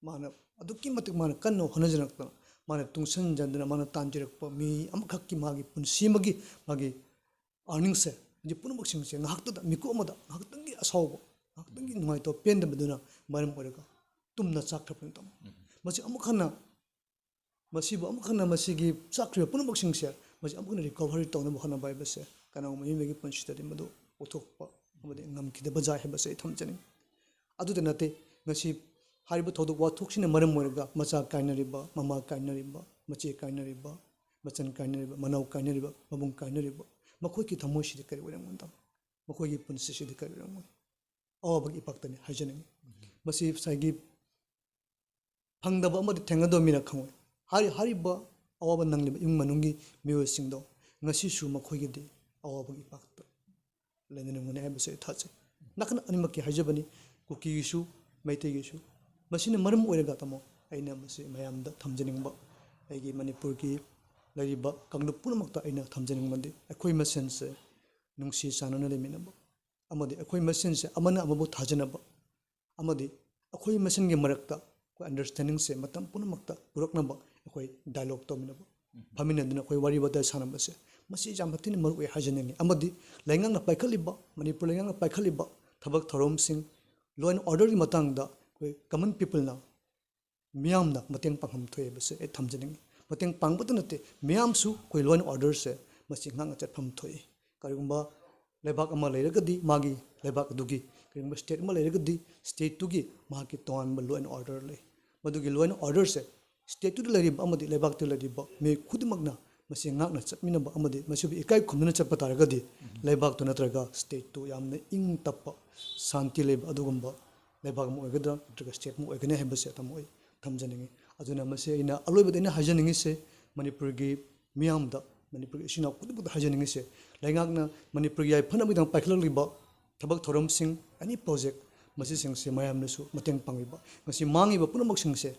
ꯃꯥꯅ ꯑꯗꯨꯛꯀꯤ ꯃꯇꯤꯛ ꯃꯥꯅ ꯀꯟꯅ ꯍꯣꯠꯅꯖꯔꯛꯇꯅ, ꯃꯥꯅ ꯇꯨꯡꯁꯤꯟꯖꯗꯨꯅ ꯃꯥꯅ ꯇꯥꯟꯖꯔꯛꯄ ꯃꯤ ꯑꯃꯈꯛꯀꯤ ꯃꯥꯒꯤ ꯄꯨꯟꯁꯤ ꯑꯃꯒꯤ ꯃꯥꯒꯤ earningsꯁꯦ, ꯍꯧꯖꯤꯛ ꯄꯨꯝꯅꯃꯛꯁꯤꯡꯁꯦ ꯉꯥꯏꯍꯥꯛꯇꯗ, ꯃꯤꯀꯨꯞ ꯑꯃꯗ ꯉꯥꯏꯍꯥꯛꯇꯪꯒꯤ ꯑꯁꯥꯎꯕ, ꯉꯥꯏꯍꯥꯛꯇꯪꯒꯤ ꯅꯨꯡꯉꯥꯏꯇꯕ ꯄꯦꯟꯗꯕꯗꯨꯅ ꯃꯔꯝ ꯑꯣꯏꯔꯒ ꯇꯨꯝꯅ ꯆꯥꯛꯈ꯭ꯔꯕꯅꯤ, ꯇꯥꯃꯣ꯫ ꯃꯁꯤ ꯑꯃꯨꯛ ꯍꯟꯅ, ꯃꯁꯤꯕꯨ ꯑꯃꯨꯛ ꯍꯟꯅ ꯃꯁꯤꯒꯤ ꯆꯥꯛꯈ꯭ꯔꯤꯕ ꯄꯨꯝꯅꯃꯛꯁꯤꯡꯁꯦ ꯃꯁꯤ ꯑꯃꯨꯛ ꯍꯟꯅ recovery ꯇꯧꯅꯕ ꯍꯣꯠꯅꯕ ꯍꯥꯏꯕꯁꯦ ꯀꯅꯥꯒꯨꯝꯕ ꯃꯤ ꯑꯃꯒꯤ ꯄꯨꯟꯁꯤꯗꯗꯤ ꯃꯗꯨ ꯑꯣꯏꯊꯣꯛꯄ ꯑꯃꯗꯤ ꯉꯝꯈꯤꯗꯕ ꯖꯥꯏ ꯍꯥꯏꯕꯁꯦ ꯑꯩ ꯊꯝꯖꯅꯤꯡꯏ꯫ ꯑꯗꯨꯗ ꯅꯠꯇꯦ, ꯉꯁꯤ ꯍꯥꯏꯔꯤꯕ ꯊꯧꯗꯣꯛ ꯋꯥꯊꯣꯛꯁꯤꯅ ꯃꯔꯝ ꯑꯣꯏꯔꯒ ꯃꯆꯥ ꯀꯥꯏꯅꯔꯤꯕ, ꯃꯃꯥ ꯀꯥꯏꯅꯔꯤꯕ, ꯃꯆꯦ ꯀꯥꯏꯅꯔꯤꯕ, ꯃꯆꯟ ꯀꯥꯏꯅꯔꯤꯕ, ꯃꯅꯥꯎ ꯀꯥꯏꯅꯔꯤꯕ, ꯃꯕꯨꯡ ꯀꯥꯏꯅꯔꯤꯕ, ꯃꯈꯣꯏꯒꯤ ꯊꯃꯣꯏꯁꯤꯗꯤ ꯀꯔꯤ ꯑꯣꯏꯔꯝꯒꯅꯤ, ꯇꯥꯃꯣ? ꯃꯈꯣꯏꯒꯤ ꯄꯨꯟꯁꯤꯁꯤꯗꯤ ꯀꯔꯤ ꯑꯣꯏꯔꯝꯒꯅꯤ? ꯑꯋꯥꯕꯒꯤ ꯏꯄꯥꯛꯇꯅꯤ ꯍꯥꯏꯖꯅꯤꯡꯏ꯫ ꯃꯁꯤ ꯉꯁꯥꯏꯒꯤ ꯐꯪꯗꯕ ꯑꯃꯗꯤ ꯊꯦꯡꯅꯗꯕ ꯃꯤꯅ ꯈꯪꯉꯣꯏ꯫ ꯍꯥꯏꯔꯤ-, ꯍꯥꯏꯔꯤꯕ ꯑꯋꯥꯕ ꯅꯪꯂꯤꯕ ꯏꯃꯨꯡ ꯃꯅꯨꯡꯒꯤ ꯃꯤꯑꯣꯏꯁꯤꯡꯗꯣ ꯉꯁꯤꯁꯨ ꯃꯈꯣꯏꯒꯤꯗꯤ ꯑꯋꯥꯕꯒꯤ ꯏꯄꯥꯛꯇ ꯂꯩꯅꯔꯝꯒꯅꯤ ꯍꯥꯏꯕꯁꯦ ꯑꯩ ꯊꯥꯖꯩ꯫ ꯅꯥꯀꯟ ꯑꯅꯤꯃꯛꯀꯤ ꯍꯥꯏꯖꯕꯅꯤ, ꯀꯨꯀꯤꯒꯤꯁꯨ, ꯃꯩꯇꯩꯒꯤꯁꯨ꯫ ꯃꯁꯤꯅ ꯃꯔꯝ ꯑꯣꯏꯔꯒ, ꯇꯥꯃꯣ, ꯑꯩꯅ ꯃꯁꯤ ꯃꯌꯥꯝꯗ ꯊꯝꯖꯅꯤꯡꯕ, ꯑꯩꯒꯤ ꯃꯅꯤꯄꯨꯔꯒꯤ ꯂꯩꯔꯤꯕ ꯀꯥꯡꯂꯨꯞ ꯄꯨꯝꯅꯃꯛꯇ ꯑꯩꯅ ꯊꯝꯖꯅꯤꯡꯕꯗꯤ, ꯑꯩꯈꯣꯏ ꯃꯁꯦꯟꯁꯦ ꯅꯨꯡꯁꯤ ꯆꯥꯟꯅꯅ ꯂꯩꯃꯤꯟꯅꯕ ꯑꯃꯗꯤ ꯑꯩꯈꯣꯏ ꯃꯁꯦꯟꯁꯦ ꯑꯃꯅ ꯑꯃꯕꯨ ꯊꯥꯖꯅꯕ ꯑꯃꯗꯤ ꯑꯩꯈꯣꯏ ꯃꯁꯦꯟꯒꯤ ꯃꯔꯛꯇ ꯑꯩꯈꯣꯏ understandingꯁꯦ ꯃꯇꯝ ꯄꯨꯝꯅꯃꯛꯇ ꯄꯨꯔꯛꯅꯕ ꯑꯩꯈꯣꯏ dialogue ꯇꯧꯃꯤꯟꯅꯕ, ꯐꯝꯃꯤꯟꯅꯗꯨꯅ ꯑꯩꯈꯣꯏ ꯋꯥꯔꯤ ꯋꯥꯇꯥꯏ ꯁꯥꯟꯅꯕꯁꯦ, ꯃꯁꯤ ꯌꯥꯝꯅ ꯊꯤꯅ ꯃꯔꯨ ꯑꯣꯏ ꯍꯥꯏꯖꯅꯤꯡꯉꯤ꯫ ꯑꯃꯗꯤ ꯂꯩꯉꯥꯛꯅ ꯄꯥꯏꯈꯠꯂꯤꯕ, ꯃꯅꯤꯄꯨꯔ ꯂꯩꯉꯥꯛꯅ ꯄꯥꯏꯈꯠꯂꯤꯕ ꯊꯕꯛ ꯊꯧꯔꯝꯁꯤꯡ, law and orderꯒꯤ ꯃꯇꯥꯡꯗ ꯑꯩꯈꯣꯏ common peopleꯅ, ꯃꯤꯌꯥꯝꯅ ꯃꯇꯦꯡ ꯄꯥꯡꯐꯝ ꯊꯣꯛꯑꯦ ꯍꯥꯏꯕꯁꯦ ꯑꯩ ꯊꯝꯖꯅꯤꯡꯉꯤ꯫ ꯃꯇꯦꯡ ꯄꯥꯡꯕꯇ ꯅꯠꯇꯦ, ꯃꯤꯌꯥꯝꯁꯨ ꯑꯩꯈꯣꯏ law and orderꯁꯦ ꯃꯁꯤ ꯉꯥꯛꯅ ꯆꯠꯐꯝ ꯊꯣꯛꯏ꯫ ꯀꯔꯤꯒꯨꯝꯕ ꯂꯩꯕꯥꯛ ꯑꯃ ꯂꯩꯔꯒꯗꯤ ꯃꯥꯒꯤ ꯂꯩꯕꯥꯛ ꯑꯗꯨꯒꯤ, ꯀꯔꯤꯒꯨꯝꯕ state ꯑꯃ ꯂꯩꯔꯒꯗꯤ stateꯇꯨꯒꯤ ꯃꯍꯥꯛꯀꯤ ꯇꯣꯉꯥꯟꯕ law and order ꯂꯩ꯫ ꯃꯗꯨꯒꯤ law and orderꯁꯦ stateꯇꯨꯗ ꯂꯩꯔꯤꯕ ꯑꯃꯗꯤ ꯂꯩꯕꯥꯛꯇ ꯂꯩꯔꯤꯕ ꯃꯤꯑꯣꯏ ꯈꯨꯗꯤꯡꯃꯛꯅ ꯃꯁꯤ ꯉꯥꯛꯅ ꯆꯠꯃꯤꯟꯅꯕ ꯑꯃꯗꯤ ꯃꯁꯤꯕꯨ ꯏꯀꯥꯏ ꯈꯨꯝꯅꯅ ꯆꯠꯄ ꯇꯥꯔꯒꯗꯤ ꯂꯩꯕꯥꯛꯇꯨ ꯅꯠꯇ꯭ꯔꯒ stateꯇꯨ ꯌꯥꯝꯅ ꯏꯪ ꯇꯞꯄ, ꯁꯥꯟꯇꯤ ꯂꯩꯕ ꯑꯗꯨꯒꯨꯝꯕ ꯂꯩꯕꯥꯛ ꯑꯃ ꯑꯣꯏꯒꯗ꯭ꯔꯥ ꯅꯠꯇ꯭ꯔꯒ state ꯑꯃ ꯑꯣꯏꯒꯅꯤ ꯍꯥꯏꯕꯁꯦ, ꯇꯥꯃꯣ, ꯑꯩ ꯊꯝꯖꯅꯤꯡꯉꯤ꯫ ꯑꯗꯨꯅ ꯃꯁꯤ ꯑꯩꯅ ꯑꯂꯣꯏꯕꯗ ꯑꯩꯅ ꯍꯥꯏꯖꯅꯤꯡꯉꯤꯁꯦ, ꯃꯅꯤꯄꯨꯔꯒꯤ ꯃꯤꯌꯥꯝꯗ, ꯃꯅꯤꯄꯨꯔꯒꯤ ꯏꯆꯤꯟ ꯏꯅꯥꯎ ꯈꯨꯗꯤꯡꯃꯛꯇ ꯍꯥꯏꯖꯅꯤꯡꯉꯤꯁꯦ, ꯂꯩꯉꯥꯛꯅ ꯃꯅꯤꯄꯨꯔꯒꯤ ꯌꯥꯏꯐꯅꯕꯒꯤꯗꯃꯛ ꯄꯥꯏꯈꯠꯂꯛꯂꯤꯕ ꯊꯕꯛ ꯊꯧꯔꯝꯁꯤꯡ, any project, ꯃꯁꯤꯁꯤꯡꯁꯦ ꯃꯌꯥꯝꯅꯁꯨ ꯃꯇꯦꯡ ꯄꯥꯡꯕꯤꯕ꯫ ꯉꯁꯤ ꯃꯥꯡꯉꯤꯕ ꯄꯨꯝꯅꯃꯛꯁꯤꯡꯁꯦ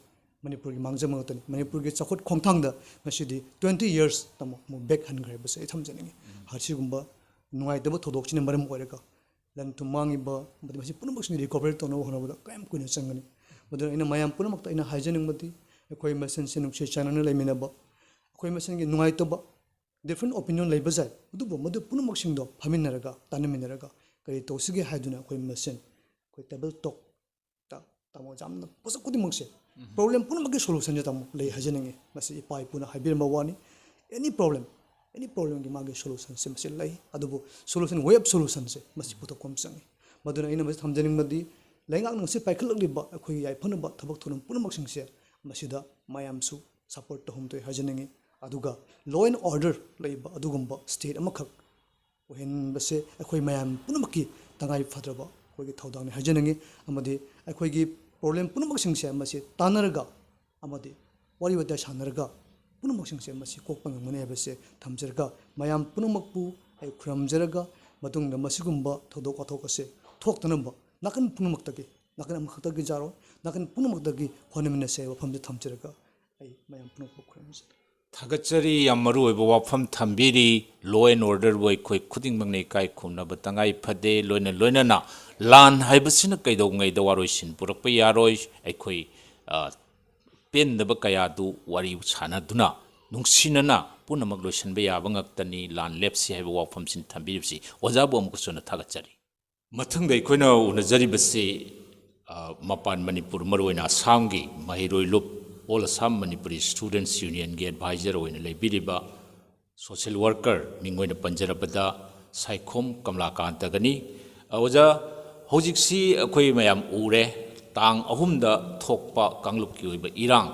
ꯃꯅꯤꯄꯨꯔꯒꯤ ꯃꯥꯡꯖꯕ ꯉꯥꯛꯇꯅꯤ꯫ ꯃꯅꯤꯄꯨꯔꯒꯤ ꯆꯥꯎꯈꯠ ꯈꯣꯡꯊꯥꯡꯗ ꯉꯁꯤꯗꯤ twenty years, ꯇꯥꯃꯣ, ꯑꯃꯨꯛ back ꯍꯟꯈ꯭ꯔꯦ ꯍꯥꯏꯕꯁꯦ ꯑꯩ ꯊꯝꯖꯅꯤꯡꯉꯤ꯫ ꯑꯁꯤꯒꯨꯝꯕ ꯅꯨꯡꯉꯥꯏꯇꯕ ꯊꯧꯗꯣꯛꯁꯤꯅ ꯃꯔꯝ ꯑꯣꯏꯔꯒ ꯂꯟ ꯊꯨꯝ ꯃꯥꯡꯉꯤꯕ ꯑꯃꯗꯤ ꯃꯁꯤ ꯄꯨꯝꯅꯃꯛꯁꯤꯡ recovery ꯇꯧꯅꯕ ꯍꯣꯠꯅꯕꯗ ꯀꯌꯥꯝ ꯀꯨꯏꯅ ꯆꯪꯒꯅꯤ? ꯃꯗꯨꯅ ꯑꯩꯅ ꯃꯌꯥꯝ ꯄꯨꯝꯅꯃꯛꯇ ꯑꯩꯅ ꯍꯥꯏꯖꯅꯤꯡꯕꯗꯤ, ꯑꯩꯈꯣꯏ ꯃꯁꯦꯟꯁꯦ ꯅꯨꯡꯁꯤ ꯆꯥꯟꯅꯅ ꯂꯩꯃꯤꯟꯅꯕ, ꯑꯩꯈꯣꯏ ꯃꯁꯦꯟꯒꯤ ꯅꯨꯡꯉꯥꯏꯇꯕ, different opinion ꯂꯩꯕ ꯌꯥꯏ, ꯑꯗꯨꯕꯨ ꯃꯗꯨ ꯄꯨꯝꯅꯃꯛꯁꯤꯡꯗꯣ ꯐꯝꯃꯤꯟꯅꯔꯒ, ꯇꯥꯟꯅꯃꯤꯟꯅꯔꯒ ꯀꯔꯤ ꯇꯧꯁꯤꯒꯦ ꯍꯥꯏꯗꯨꯅ ꯑꯩꯈꯣꯏ ꯃꯁꯦꯟ ꯑꯩꯈꯣꯏ table talk ꯇ, ꯇꯥꯃꯣ, ꯌꯥꯝꯅ ꯄꯣꯠꯁꯛ ꯈꯨꯗꯤꯡꯃꯛꯁꯦ, problem ꯄꯨꯝꯅꯃꯛꯀꯤ solution ꯁꯦ, ꯇꯥꯃꯣ, ꯂꯩ ꯍꯥꯏꯖꯅꯤꯡꯉꯤ꯫ ꯃꯁꯤ ꯏꯄꯥ ꯏꯄꯨꯅ ꯍꯥꯏꯕꯤꯔꯝꯕ ꯋꯥꯅꯤ꯫ Any problem, any problemꯒꯤ ꯃꯥꯒꯤ solution ꯁꯦ ꯃꯁꯤ ꯂꯩ꯫ ꯑꯗꯨꯕꯨ solution, way of solution ꯁꯦ ꯃꯁꯤ ꯄꯨꯊꯣꯛꯄ ꯑꯃ ꯆꯪꯉꯤ꯫ ꯃꯗꯨꯅ ꯑꯩꯅ ꯃꯁꯤ ꯊꯝꯖꯅꯤꯡꯕꯗꯤ, ꯂꯩꯉꯥꯛꯅ ꯉꯁꯤ ꯄꯥꯏꯈꯠꯂꯛꯂꯤꯕ ꯑꯩꯈꯣꯏꯒꯤ ꯌꯥꯏꯐꯅꯕ ꯊꯕꯛ ꯊꯧꯔꯝ ꯄꯨꯝꯅꯃꯛꯁꯤꯡꯁꯦ ꯃꯁꯤꯗ ꯃꯌꯥꯝꯁꯨ support ꯇꯧꯍꯟꯗꯣꯏ ꯍꯥꯏꯖꯅꯤꯡꯉꯤ꯫ ꯑꯗꯨꯒ law and order ꯂꯩꯕ ꯑꯗꯨꯒꯨꯝꯕ state ꯑꯃꯈꯛ ꯑꯣꯏꯍꯟꯕꯁꯦ ꯑꯩꯈꯣꯏ ꯃꯌꯥꯝ ꯄꯨꯝꯅꯃꯛꯀꯤ ꯇꯉꯥꯏ ꯐꯗ꯭ꯔꯕ ꯑꯩꯈꯣꯏꯒꯤ ꯊꯧꯗꯥꯡꯅꯤ ꯍꯥꯏꯖꯅꯤꯡꯉꯤ꯫ ꯑꯃꯗꯤ ꯑꯩꯈꯣꯏꯒꯤ problem ꯄꯨꯝꯅꯃꯛꯁꯤꯡꯁꯦ ꯃꯁꯤ ꯇꯥꯟꯅꯔꯒ ꯑꯃꯗꯤ ꯋꯥꯔꯤ ꯋꯥꯇꯥꯏ ꯁꯥꯟꯅꯔꯒ ꯄꯨꯝꯅꯃꯛꯁꯤꯡꯁꯦ ꯃꯁꯤ ꯀꯣꯛꯄ ꯉꯝꯒꯅꯤ ꯍꯥꯏꯕꯁꯦ ꯊꯝꯖꯔꯒ, ꯃꯌꯥꯝ ꯄꯨꯝꯅꯃꯛꯄꯨ ꯑꯩ ꯈꯨꯔꯨꯝꯖꯔꯒ, ꯃꯇꯨꯡꯗ ꯃꯁꯤꯒꯨꯝꯕ ꯊꯧꯗꯣꯛ ꯋꯥꯊꯣꯛ ꯑꯁꯦ ꯊꯣꯛꯇꯅꯕ ꯅꯥꯀꯟ ꯄꯨꯝꯅꯃꯛꯇꯒꯤ, ꯅꯥꯀꯟ ꯑꯃꯈꯛꯇꯒꯤ ꯌꯥꯔꯣꯏ, ꯅꯥꯀꯟ ꯄꯨꯝꯅꯃꯛꯇꯒꯤ ꯍꯣꯠꯅꯃꯤꯟꯅꯁꯦ ꯍꯥꯏꯕ ꯋꯥꯐꯝꯁꯦ ꯊꯝꯖꯔꯒ ꯑꯩ ꯃꯌꯥꯝ ꯄꯨꯝꯅꯃꯛꯄꯨ ꯈꯨꯔꯨꯝꯖꯔꯤ꯫ ꯊꯥꯒꯠꯆꯔꯤ꯫ ꯌꯥꯝ ꯃꯔꯨ ꯑꯣꯏꯕ ꯋꯥꯐꯝ ꯊꯝꯕꯤꯔꯤ꯫ Law and orderꯕꯨ ꯑꯩꯈꯣꯏ ꯈꯨꯗꯤꯡꯃꯛꯅ ꯏꯀꯥꯏ ꯈꯨꯝꯅꯕ ꯇꯉꯥꯏ ꯐꯗꯦ꯫ ꯂꯣꯏꯅ ꯂꯣꯏꯅꯅ ꯂꯥꯟ ꯍꯥꯏꯕꯁꯤꯅ ꯀꯩꯗꯧꯉꯩꯗ ꯋꯥꯔꯣꯏꯁꯤꯟ ꯄꯨꯔꯛꯄ ꯌꯥꯔꯣꯏ꯫ ꯑꯩꯈꯣꯏ, ꯑ, ꯄꯦꯟꯗꯕ ꯀꯌꯥꯗꯨ ꯋꯥꯔꯤ ꯁꯥꯟꯅꯗꯨꯅ, ꯅꯨꯡꯁꯤꯅꯅ ꯄꯨꯝꯅꯃꯛ ꯂꯣꯏꯁꯤꯟꯕ ꯌꯥꯕ ꯉꯥꯛꯇꯅꯤ꯫ ꯂꯥꯟ ꯂꯦꯞꯁꯤ ꯍꯥꯏꯕ ꯋꯥꯐꯝꯁꯤꯡ ꯊꯝꯕꯤꯔꯤꯕꯁꯤ ꯑꯣꯖꯥꯕꯨ ꯑꯃꯨꯛꯀꯁꯨ ꯍꯟꯅ ꯊꯥꯒꯠꯆꯔꯤ꯫ ꯃꯊꯪꯗ ꯑꯩꯈꯣꯏꯅ ꯎꯅꯖꯔꯤꯕꯁꯤ, ꯑ, ꯃꯄꯥꯟ ꯃꯅꯤꯄꯨꯔ, ꯃꯔꯨꯑꯣꯏꯅ ꯑꯁꯥꯝꯒꯤ ꯃꯍꯩꯔꯣꯏ ꯂꯨꯞ, All Assam Manipuri Students Unionꯒꯤ advisor ꯑꯣꯏꯅ ꯂꯩꯕꯤꯔꯤꯕ social worker, ꯃꯤꯡ ꯑꯣꯏꯅ ꯄꯟꯖꯔꯕꯗ ꯁꯥꯏꯈꯣꯝ ꯀꯃꯂꯥꯀꯥꯟꯇꯒꯅꯤ꯫ ꯑ, ꯑꯣꯖꯥ, ꯍꯧꯖꯤꯛꯁꯤ ꯑꯩꯈꯣꯏ ꯃꯌꯥꯝ ꯎꯔꯦ, ꯇꯥꯡ ꯑꯍꯨꯝꯗ ꯊꯣꯛꯄ ꯀꯥꯡꯂꯨꯞꯀꯤ ꯑꯣꯏꯕ ꯏꯔꯥꯡ,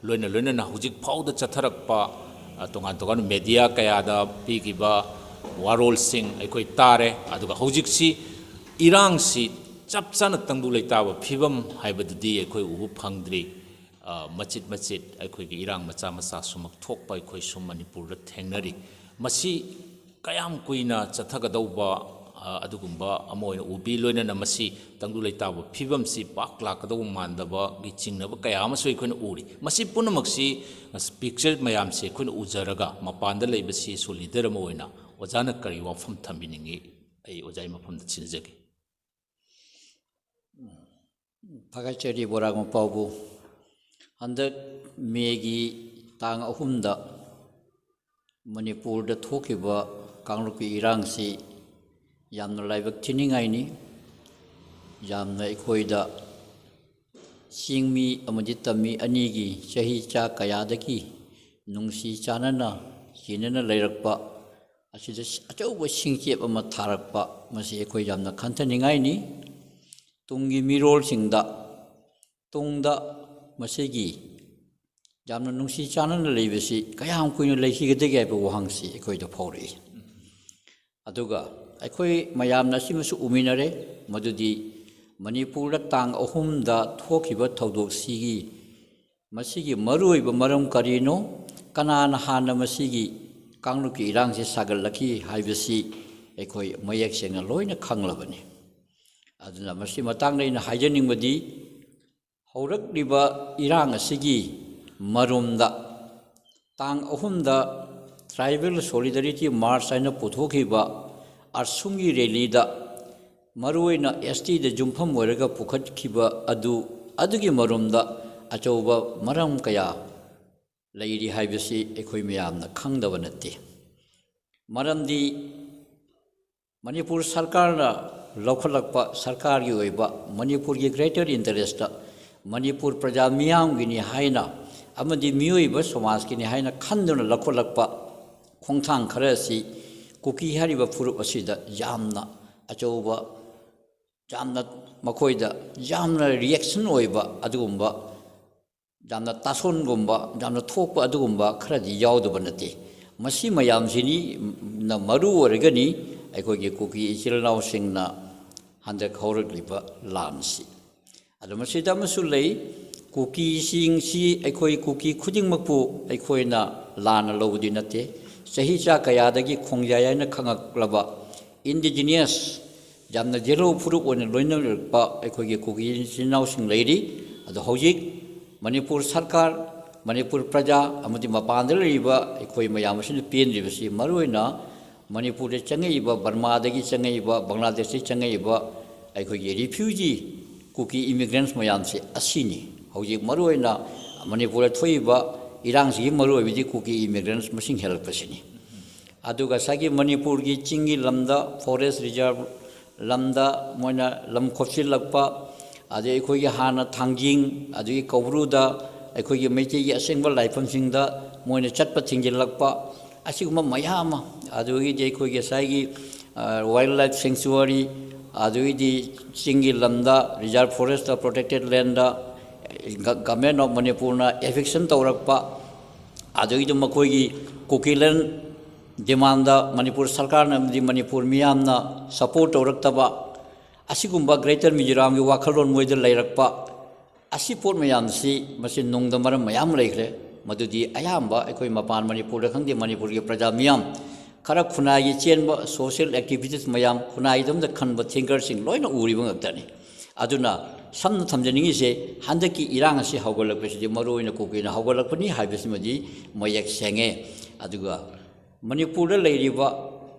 ꯂꯣꯏꯅ ꯂꯣꯏꯅꯅ ꯍꯧꯖꯤꯛ ꯐꯥꯎꯗ ꯆꯠꯊꯔꯛꯄ, ꯑ, ꯇꯣꯉꯥꯟ ꯇꯣꯉꯥꯟꯕ media ꯀꯌꯥꯗ ꯄꯤꯈꯤꯕ ꯋꯥꯔꯣꯜꯁꯤꯡ ꯑꯩꯈꯣꯏ ꯇꯥꯔꯦ꯫ ꯑꯗꯨꯒ ꯍꯧꯖꯤꯛꯁꯤ ꯏꯔꯥꯡꯁꯤ ꯆꯞ ꯆꯥꯅ ꯇꯪꯗꯨ ꯂꯩꯇꯥꯕ ꯐꯤꯕꯝ ꯍꯥꯏꯕꯗꯨꯗꯤ ꯑꯩꯈꯣꯏ ꯎꯕ ꯐꯪꯗ꯭ꯔꯤ꯫ ꯑ, ꯃꯆꯤꯠ ꯃꯆꯤꯠ ꯑꯩꯈꯣꯏꯒꯤ ꯏꯔꯥꯡ ꯃꯆꯥ ꯃꯆꯥ ꯁꯨꯃꯛ ꯊꯣꯛꯄ ꯑꯩꯈꯣꯏ ꯁꯨꯝ ꯃꯅꯤꯄꯨꯔꯗ ꯊꯦꯡꯅꯔꯤ꯫ ꯃꯁꯤ ꯀꯌꯥꯝ ꯀꯨꯏꯅ ꯆꯠꯊꯒꯗꯧꯕ, ꯑ, ꯑꯗꯨꯒꯨꯝꯕ ꯑꯃ ꯑꯣꯏꯅ ꯎꯕꯤ꯫ ꯂꯣꯏꯅꯅ ꯃꯁꯤ ꯇꯪꯗꯨ ꯂꯩꯇꯥꯕ ꯐꯤꯕꯝꯁꯤ ꯄꯥꯛ ꯂꯥꯛꯀꯗꯧꯕ ꯃꯥꯟꯗꯕꯒꯤ ꯆꯤꯡꯅꯕ ꯀꯌꯥ ꯑꯃꯁꯨ ꯑꯩꯈꯣꯏꯅ ꯎꯔꯤ꯫ ꯃꯁꯤ ꯄꯨꯝꯅꯃꯛꯁꯤ, ꯑ, picture ꯃꯌꯥꯝꯁꯤ ꯑꯩꯈꯣꯏꯅ ꯎꯖꯔꯒ, ꯃꯄꯥꯟꯗ ꯂꯩꯕ CSO leader ꯑꯃ ꯑꯣꯏꯅ ꯑꯣꯖꯥꯅ ꯀꯔꯤ ꯋꯥꯐꯝ ꯊꯝꯕꯤꯅꯤꯡꯉꯤ? ꯑꯩ ꯑꯣꯖꯥꯒꯤ ꯃꯐꯝꯗ ꯁꯤꯟꯅꯖꯒꯦ꯫ ꯊꯥꯒꯠꯆꯔꯤ ꯕꯣꯔꯥꯛ ꯃꯄꯥꯕꯨ꯫ ꯍꯟꯗꯛ ꯃꯦꯒꯤ ꯇꯥꯡ ꯑꯍꯨꯝꯗ ꯃꯅꯤꯄꯨꯔꯗ ꯊꯣꯛꯈꯤꯕ ꯀꯥꯡꯂꯨꯞꯀꯤ ꯏꯔꯥꯡꯁꯤ ꯌꯥꯝꯅ ꯂꯥꯏꯕꯛ ꯊꯤꯅꯤꯡꯉꯥꯏꯅꯤ꯫ ꯌꯥꯝꯅ ꯑꯩꯈꯣꯏꯗ ꯆꯤꯡꯃꯤ ꯑꯃꯗꯤ ꯇꯝꯃꯤ ꯑꯅꯤꯒꯤ ꯆꯍꯤ ꯆꯥ ꯀꯌꯥꯗꯒꯤ ꯅꯨꯡꯁꯤ ꯆꯥꯟꯅꯅ ꯆꯤꯟꯅꯅ ꯂꯩꯔꯛꯄ ꯑꯁꯤꯗ ꯑꯆꯧꯕ ꯁꯤꯡꯆꯦꯞ ꯑꯃ ꯊꯥꯔꯛꯄ, ꯃꯁꯤ ꯑꯩꯈꯣꯏ ꯌꯥꯝꯅ ꯈꯟꯊꯅꯤꯡꯉꯥꯏꯅꯤ꯫ ꯇꯨꯡꯒꯤ ꯃꯤꯔꯣꯜꯁꯤꯡꯗ, ꯇꯨꯡꯗ ꯃꯁꯤꯒꯤ ꯌꯥꯝꯅ ꯅꯨꯡꯁꯤ ꯆꯥꯟꯅꯅ ꯂꯩꯕꯁꯤ ꯀꯌꯥꯝ ꯀꯨꯏꯅ ꯂꯩꯈꯤꯒꯗꯒꯦ ꯍꯥꯏꯕ ꯋꯥꯍꯪꯁꯤ ꯑꯩꯈꯣꯏꯗ ꯐꯥꯎꯔꯛꯏ꯫ ꯑꯗꯨꯒ ꯑꯩꯈꯣꯏ ꯃꯌꯥꯝꯅ ꯑꯁꯤꯃꯁꯨ ꯎꯃꯤꯟꯅꯔꯦ, ꯃꯗꯨꯗꯤ ꯃꯅꯤꯄꯨꯔꯗ ꯇꯥꯡ ꯑꯍꯨꯝꯗ ꯊꯣꯛꯈꯤꯕ ꯊꯧꯗꯣꯛꯁꯤꯒꯤ ꯃꯁꯤꯒꯤ ꯃꯔꯨꯑꯣꯏꯕ ꯃꯔꯝ ꯀꯔꯤꯅꯣ, ꯀꯅꯥꯅ ꯍꯥꯟꯅ ꯃꯁꯤꯒꯤ ꯀꯥꯡꯂꯨꯞꯀꯤ ꯏꯔꯥꯡꯁꯤ ꯁꯥꯒꯠꯂꯛꯈꯤ ꯍꯥꯏꯕꯁꯤ ꯑꯩꯈꯣꯏ ꯃꯌꯦꯛ ꯁꯦꯡꯅ ꯂꯣꯏꯅ ꯈꯪꯂꯕꯅꯤ꯫ ꯑꯗꯨꯅ ꯃꯁꯤ ꯃꯇꯥꯡꯗ ꯑꯩꯅ ꯍꯥꯏꯖꯅꯤꯡꯕꯗꯤ, ꯍꯧꯔꯛꯂꯤꯕ ꯏꯔꯥꯡ ꯑꯁꯤꯒꯤ ꯃꯔꯨꯝꯗ ꯇꯥꯡ ꯑꯍꯨꯝꯗ Tribal Solidarity March ꯍꯥꯏꯅ ꯄꯨꯊꯣꯛꯈꯤꯕ ꯑꯁꯨꯝꯒꯤ ꯔꯦꯂꯤꯗ, ꯃꯔꯨꯑꯣꯏꯅ ꯑꯦꯁ ꯇꯤꯗ ꯌꯨꯝꯐꯝ ꯑꯣꯏꯔꯒ ꯄꯨꯈꯠꯈꯤꯕ ꯑꯗꯨ, ꯑꯗꯨꯒꯤ ꯃꯔꯨꯝꯗ ꯑꯆꯧꯕ ꯃꯔꯝ ꯀꯌꯥ ꯂꯩꯔꯤ ꯍꯥꯏꯕꯁꯤ ꯑꯩꯈꯣꯏ ꯃꯌꯥꯝꯅ ꯈꯪꯗꯕ ꯅꯠꯇꯦ꯫ ꯃꯔꯝꯗꯤ ꯃꯅꯤꯄꯨꯔ ꯁꯔꯀꯥꯔꯅ ꯂꯧꯈꯠꯂꯛꯄ ꯁꯔꯀꯥꯔꯒꯤ ꯑꯣꯏꯕ ꯃꯅꯤꯄꯨꯔꯒꯤ greater interest, ꯃꯅꯤꯄꯨꯔ ꯄ꯭ꯔꯖꯥ ꯃꯤꯌꯥꯝꯒꯤꯅꯤ ꯍꯥꯏꯅ ꯑꯃꯗꯤ ꯃꯤꯑꯣꯏꯕ ꯁꯃꯥꯖꯀꯤꯅꯤ ꯍꯥꯏꯅ ꯈꯟꯗꯨꯅ ꯂꯧꯈꯠꯂꯛꯄ ꯈꯣꯡꯊꯥꯡ ꯈꯔ ꯑꯁꯤ ꯀꯨꯀꯤ ꯍꯥꯏꯔꯤꯕ ꯐꯨꯔꯨꯞ ꯑꯁꯤꯗ ꯌꯥꯝꯅ ꯑꯆꯧꯕ, ꯌꯥꯝꯅ ꯃꯈꯣꯏꯗ ꯌꯥꯝꯅ reaction ꯑꯣꯏꯕ ꯑꯗꯨꯒꯨꯝꯕ, ꯌꯥꯝꯅ ꯇꯥꯁꯣꯟꯒꯨꯝꯕ, ꯌꯥꯝꯅ ꯊꯣꯛꯄ ꯑꯗꯨꯒꯨꯝꯕ ꯈꯔꯗꯤ ꯌꯥꯎꯗꯕ ꯅꯠꯇꯦ꯫ ꯃꯁꯤ ꯃꯌꯥꯝꯁꯤꯅꯤ ꯅ ꯃꯔꯨ ꯑꯣꯏꯔꯒꯅꯤ ꯑꯩꯈꯣꯏꯒꯤ ꯀꯨꯀꯤ ꯏꯆꯤꯜ ꯏꯅꯥꯎꯁꯤꯡꯅ ꯍꯟꯗꯛ ꯍꯧꯔꯛꯂꯤꯕ ꯂꯥꯟꯁꯤ꯫ ꯑꯗꯨ ꯃꯁꯤꯗ ꯑꯃꯁꯨ ꯂꯩ, ꯀꯨꯀꯤꯁꯤꯡꯁꯤ ꯑꯩꯈꯣꯏ ꯀꯨꯀꯤ ꯈꯨꯗꯤꯡꯃꯛꯄꯨ ꯑꯩꯈꯣꯏꯅ ꯂꯥꯟꯅ ꯂꯧꯕꯗꯤ ꯅꯠꯇꯦ꯫ ꯆꯍꯤ ꯆꯥ ꯀꯌꯥꯗꯒꯤ ꯈꯣꯡꯖꯥꯏ ꯍꯥꯏꯅ ꯈꯪꯉꯛꯂꯕ indigenous, ꯌꯥꯝꯅ ꯖꯦꯔꯣ ꯐꯨꯔꯨꯞ ꯑꯣꯏꯅ ꯂꯣꯏꯅꯔꯛꯄ ꯑꯩꯈꯣꯏꯒꯤ ꯀꯨꯀꯤ ꯏꯆꯤꯟ ꯏꯅꯥꯎꯁꯤꯡ ꯂꯩꯔꯤ꯫ ꯑꯗꯣ ꯍꯧꯖꯤꯛ ꯃꯅꯤꯄꯨꯔ ꯁꯔꯀꯥꯔ, ꯃꯅꯤꯄꯨꯔ ꯄ꯭ꯔꯖꯥ ꯑꯃꯗꯤ ꯃꯄꯥꯟꯗ ꯂꯩꯔꯤꯕ ꯑꯩꯈꯣꯏ ꯃꯌꯥꯝ ꯑꯁꯤꯅ ꯄꯦꯟꯗ꯭ꯔꯤꯕꯁꯤ ꯃꯔꯨꯑꯣꯏꯅ ꯃꯅꯤꯄꯨꯔꯗ ꯆꯪꯉꯛꯏꯕ, ꯕꯔꯃꯥꯗꯒꯤ ꯆꯪꯉꯛꯏꯕ, ꯕꯪꯒ꯭ꯂꯥꯗꯦꯁꯇꯒꯤ ꯆꯪꯉꯛꯏꯕ ꯑꯩꯈꯣꯏꯒꯤ refugee ꯀꯨꯀꯤ ꯏꯃꯤꯒ꯭ꯔꯦꯟꯁ ꯃꯌꯥꯝꯁꯦ ꯑꯁꯤꯅꯤ꯫ ꯍꯧꯖꯤꯛ ꯃꯔꯨꯑꯣꯏꯅ ꯃꯅꯤꯄꯨꯔꯗ ꯊꯣꯛꯏꯕ ꯏꯔꯥꯡꯁꯤꯒꯤ ꯃꯔꯨꯑꯣꯏꯕꯗꯤ ꯀꯨꯀꯤ ꯏꯃꯤꯒ꯭ꯔꯦꯟꯁ ꯃꯁꯤꯡ ꯍꯦꯜꯂꯛꯄꯁꯤꯅꯤ꯫ ꯑꯗꯨꯒ ꯉꯁꯥꯏꯒꯤ ꯃꯅꯤꯄꯨꯔꯒꯤ ꯆꯤꯡꯒꯤ ꯂꯝꯗ, ꯐꯣꯔꯦꯁ ꯔꯤꯖꯥꯔꯚ ꯂꯝꯗ ꯃꯣꯏꯅ ꯂꯝ ꯈꯣꯞꯆꯤꯜꯂꯛꯄ, ꯑꯗꯩ ꯑꯩꯈꯣꯏꯒꯤ ꯍꯥꯟꯅ ꯊꯥꯡꯖꯤꯡ, ꯑꯗꯒꯤ ꯀꯧꯕ꯭ꯔꯨꯗ ꯑꯩꯈꯣꯏꯒꯤ ꯃꯩꯇꯩꯒꯤ ꯑꯁꯦꯡꯕ ꯂꯥꯏꯐꯝꯁꯤꯡꯗ ꯃꯣꯏꯅ ꯆꯠꯄ ꯊꯤꯡꯖꯤꯜꯂꯛꯄ, ꯑꯁꯤꯒꯨꯝꯕ ꯃꯌꯥꯝ ꯑꯃ, ꯑꯗꯨꯗꯒꯤꯗꯤ ꯑꯩꯈꯣꯏꯒꯤ ꯉꯁꯥꯏꯒꯤ, ꯑ, ꯋꯥꯏꯜ ꯂꯥꯏꯐ ꯁꯦꯡꯆꯨꯋꯥꯔꯤ, ꯑꯗꯨꯗꯒꯤꯗꯤ ꯆꯤꯡꯒꯤ ꯂꯝꯗ ꯔꯤꯖꯥꯔꯚ ꯐꯣꯔꯦꯁꯇ, ꯄ꯭ꯔꯣꯇꯦꯛꯇꯦꯠ ꯂꯦꯟꯗ ꯒ-, ꯒꯚꯔꯟꯃꯦꯟ ꯑꯣꯐ ꯃꯅꯤꯄꯨꯔꯅ ꯏꯚꯤꯛꯁꯟ ꯇꯧꯔꯛꯄ, ꯑꯗꯨꯗꯒꯤꯗꯤ ꯃꯈꯣꯏꯒꯤ ꯀꯨꯀꯤꯂꯦꯟ ꯗꯤꯃꯥꯟꯗ ꯃꯅꯤꯄꯨꯔ ꯁꯔꯀꯥꯔꯅ ꯑꯃꯗꯤ ꯃꯅꯤꯄꯨꯔ ꯃꯤꯌꯥꯝꯅ ꯁꯄꯣꯔꯠ ꯇꯧꯔꯛꯇꯕ, ꯑꯁꯤꯒꯨꯝꯕ ꯒ꯭ꯔꯦꯇꯔ ꯃꯤꯖꯣꯔꯥꯝꯒꯤ ꯋꯥꯈꯜꯂꯣꯟ ꯃꯣꯏꯗ ꯂꯩꯔꯛꯄ, ꯑꯁꯤ ꯄꯣꯠ ꯃꯌꯥꯝꯁꯤ, ꯃꯁꯤ ꯅꯨꯡꯗ ꯃꯔꯝ ꯃꯌꯥꯝ ꯂꯩꯈ꯭ꯔꯦ꯫ ꯃꯗꯨꯗꯤ ꯑꯌꯥꯝꯕ ꯑꯩꯈꯣꯏ ꯃꯄꯥꯟ ꯃꯅꯤꯄꯨꯔꯗ ꯈꯪꯗꯦ, ꯃꯅꯤꯄꯨꯔꯒꯤ ꯄ꯭ꯔꯖꯥ ꯃꯤꯌꯥꯝ ꯈꯔ ꯈꯨꯟꯅꯥꯏꯒꯤ ꯆꯦꯟꯕ ꯁꯣꯁꯤꯌꯦꯜ ꯑꯦꯛꯇꯤꯚꯤꯁ꯭ꯠ ꯃꯌꯥꯝ, ꯈꯨꯟꯅꯥꯏꯗꯣꯝꯗ ꯈꯟꯕ ꯊꯤꯡꯀꯔꯁꯤꯡ ꯂꯣꯏꯅ ꯎꯔꯤꯕ ꯉꯥꯛꯇꯅꯤ꯫ ꯑꯗꯨꯅ ꯁꯝꯅ ꯊꯝꯖꯅꯤꯡꯉꯤꯁꯦ, ꯍꯟꯗꯛꯀꯤ ꯏꯔꯥꯡ ꯑꯁꯤ ꯍꯧꯒꯠꯂꯛꯄꯁꯤꯗꯤ ꯃꯔꯨꯑꯣꯏꯅ ꯀꯨꯀꯤꯅ ꯍꯧꯒꯠꯂꯛꯄꯅꯤ ꯍꯥꯏꯕꯁꯤꯃꯗꯤ ꯃꯌꯦꯛ ꯁꯦꯡꯉꯦ꯫ ꯑꯗꯨꯒ ꯃꯅꯤꯄꯨꯔꯗ ꯂꯩꯔꯤꯕ,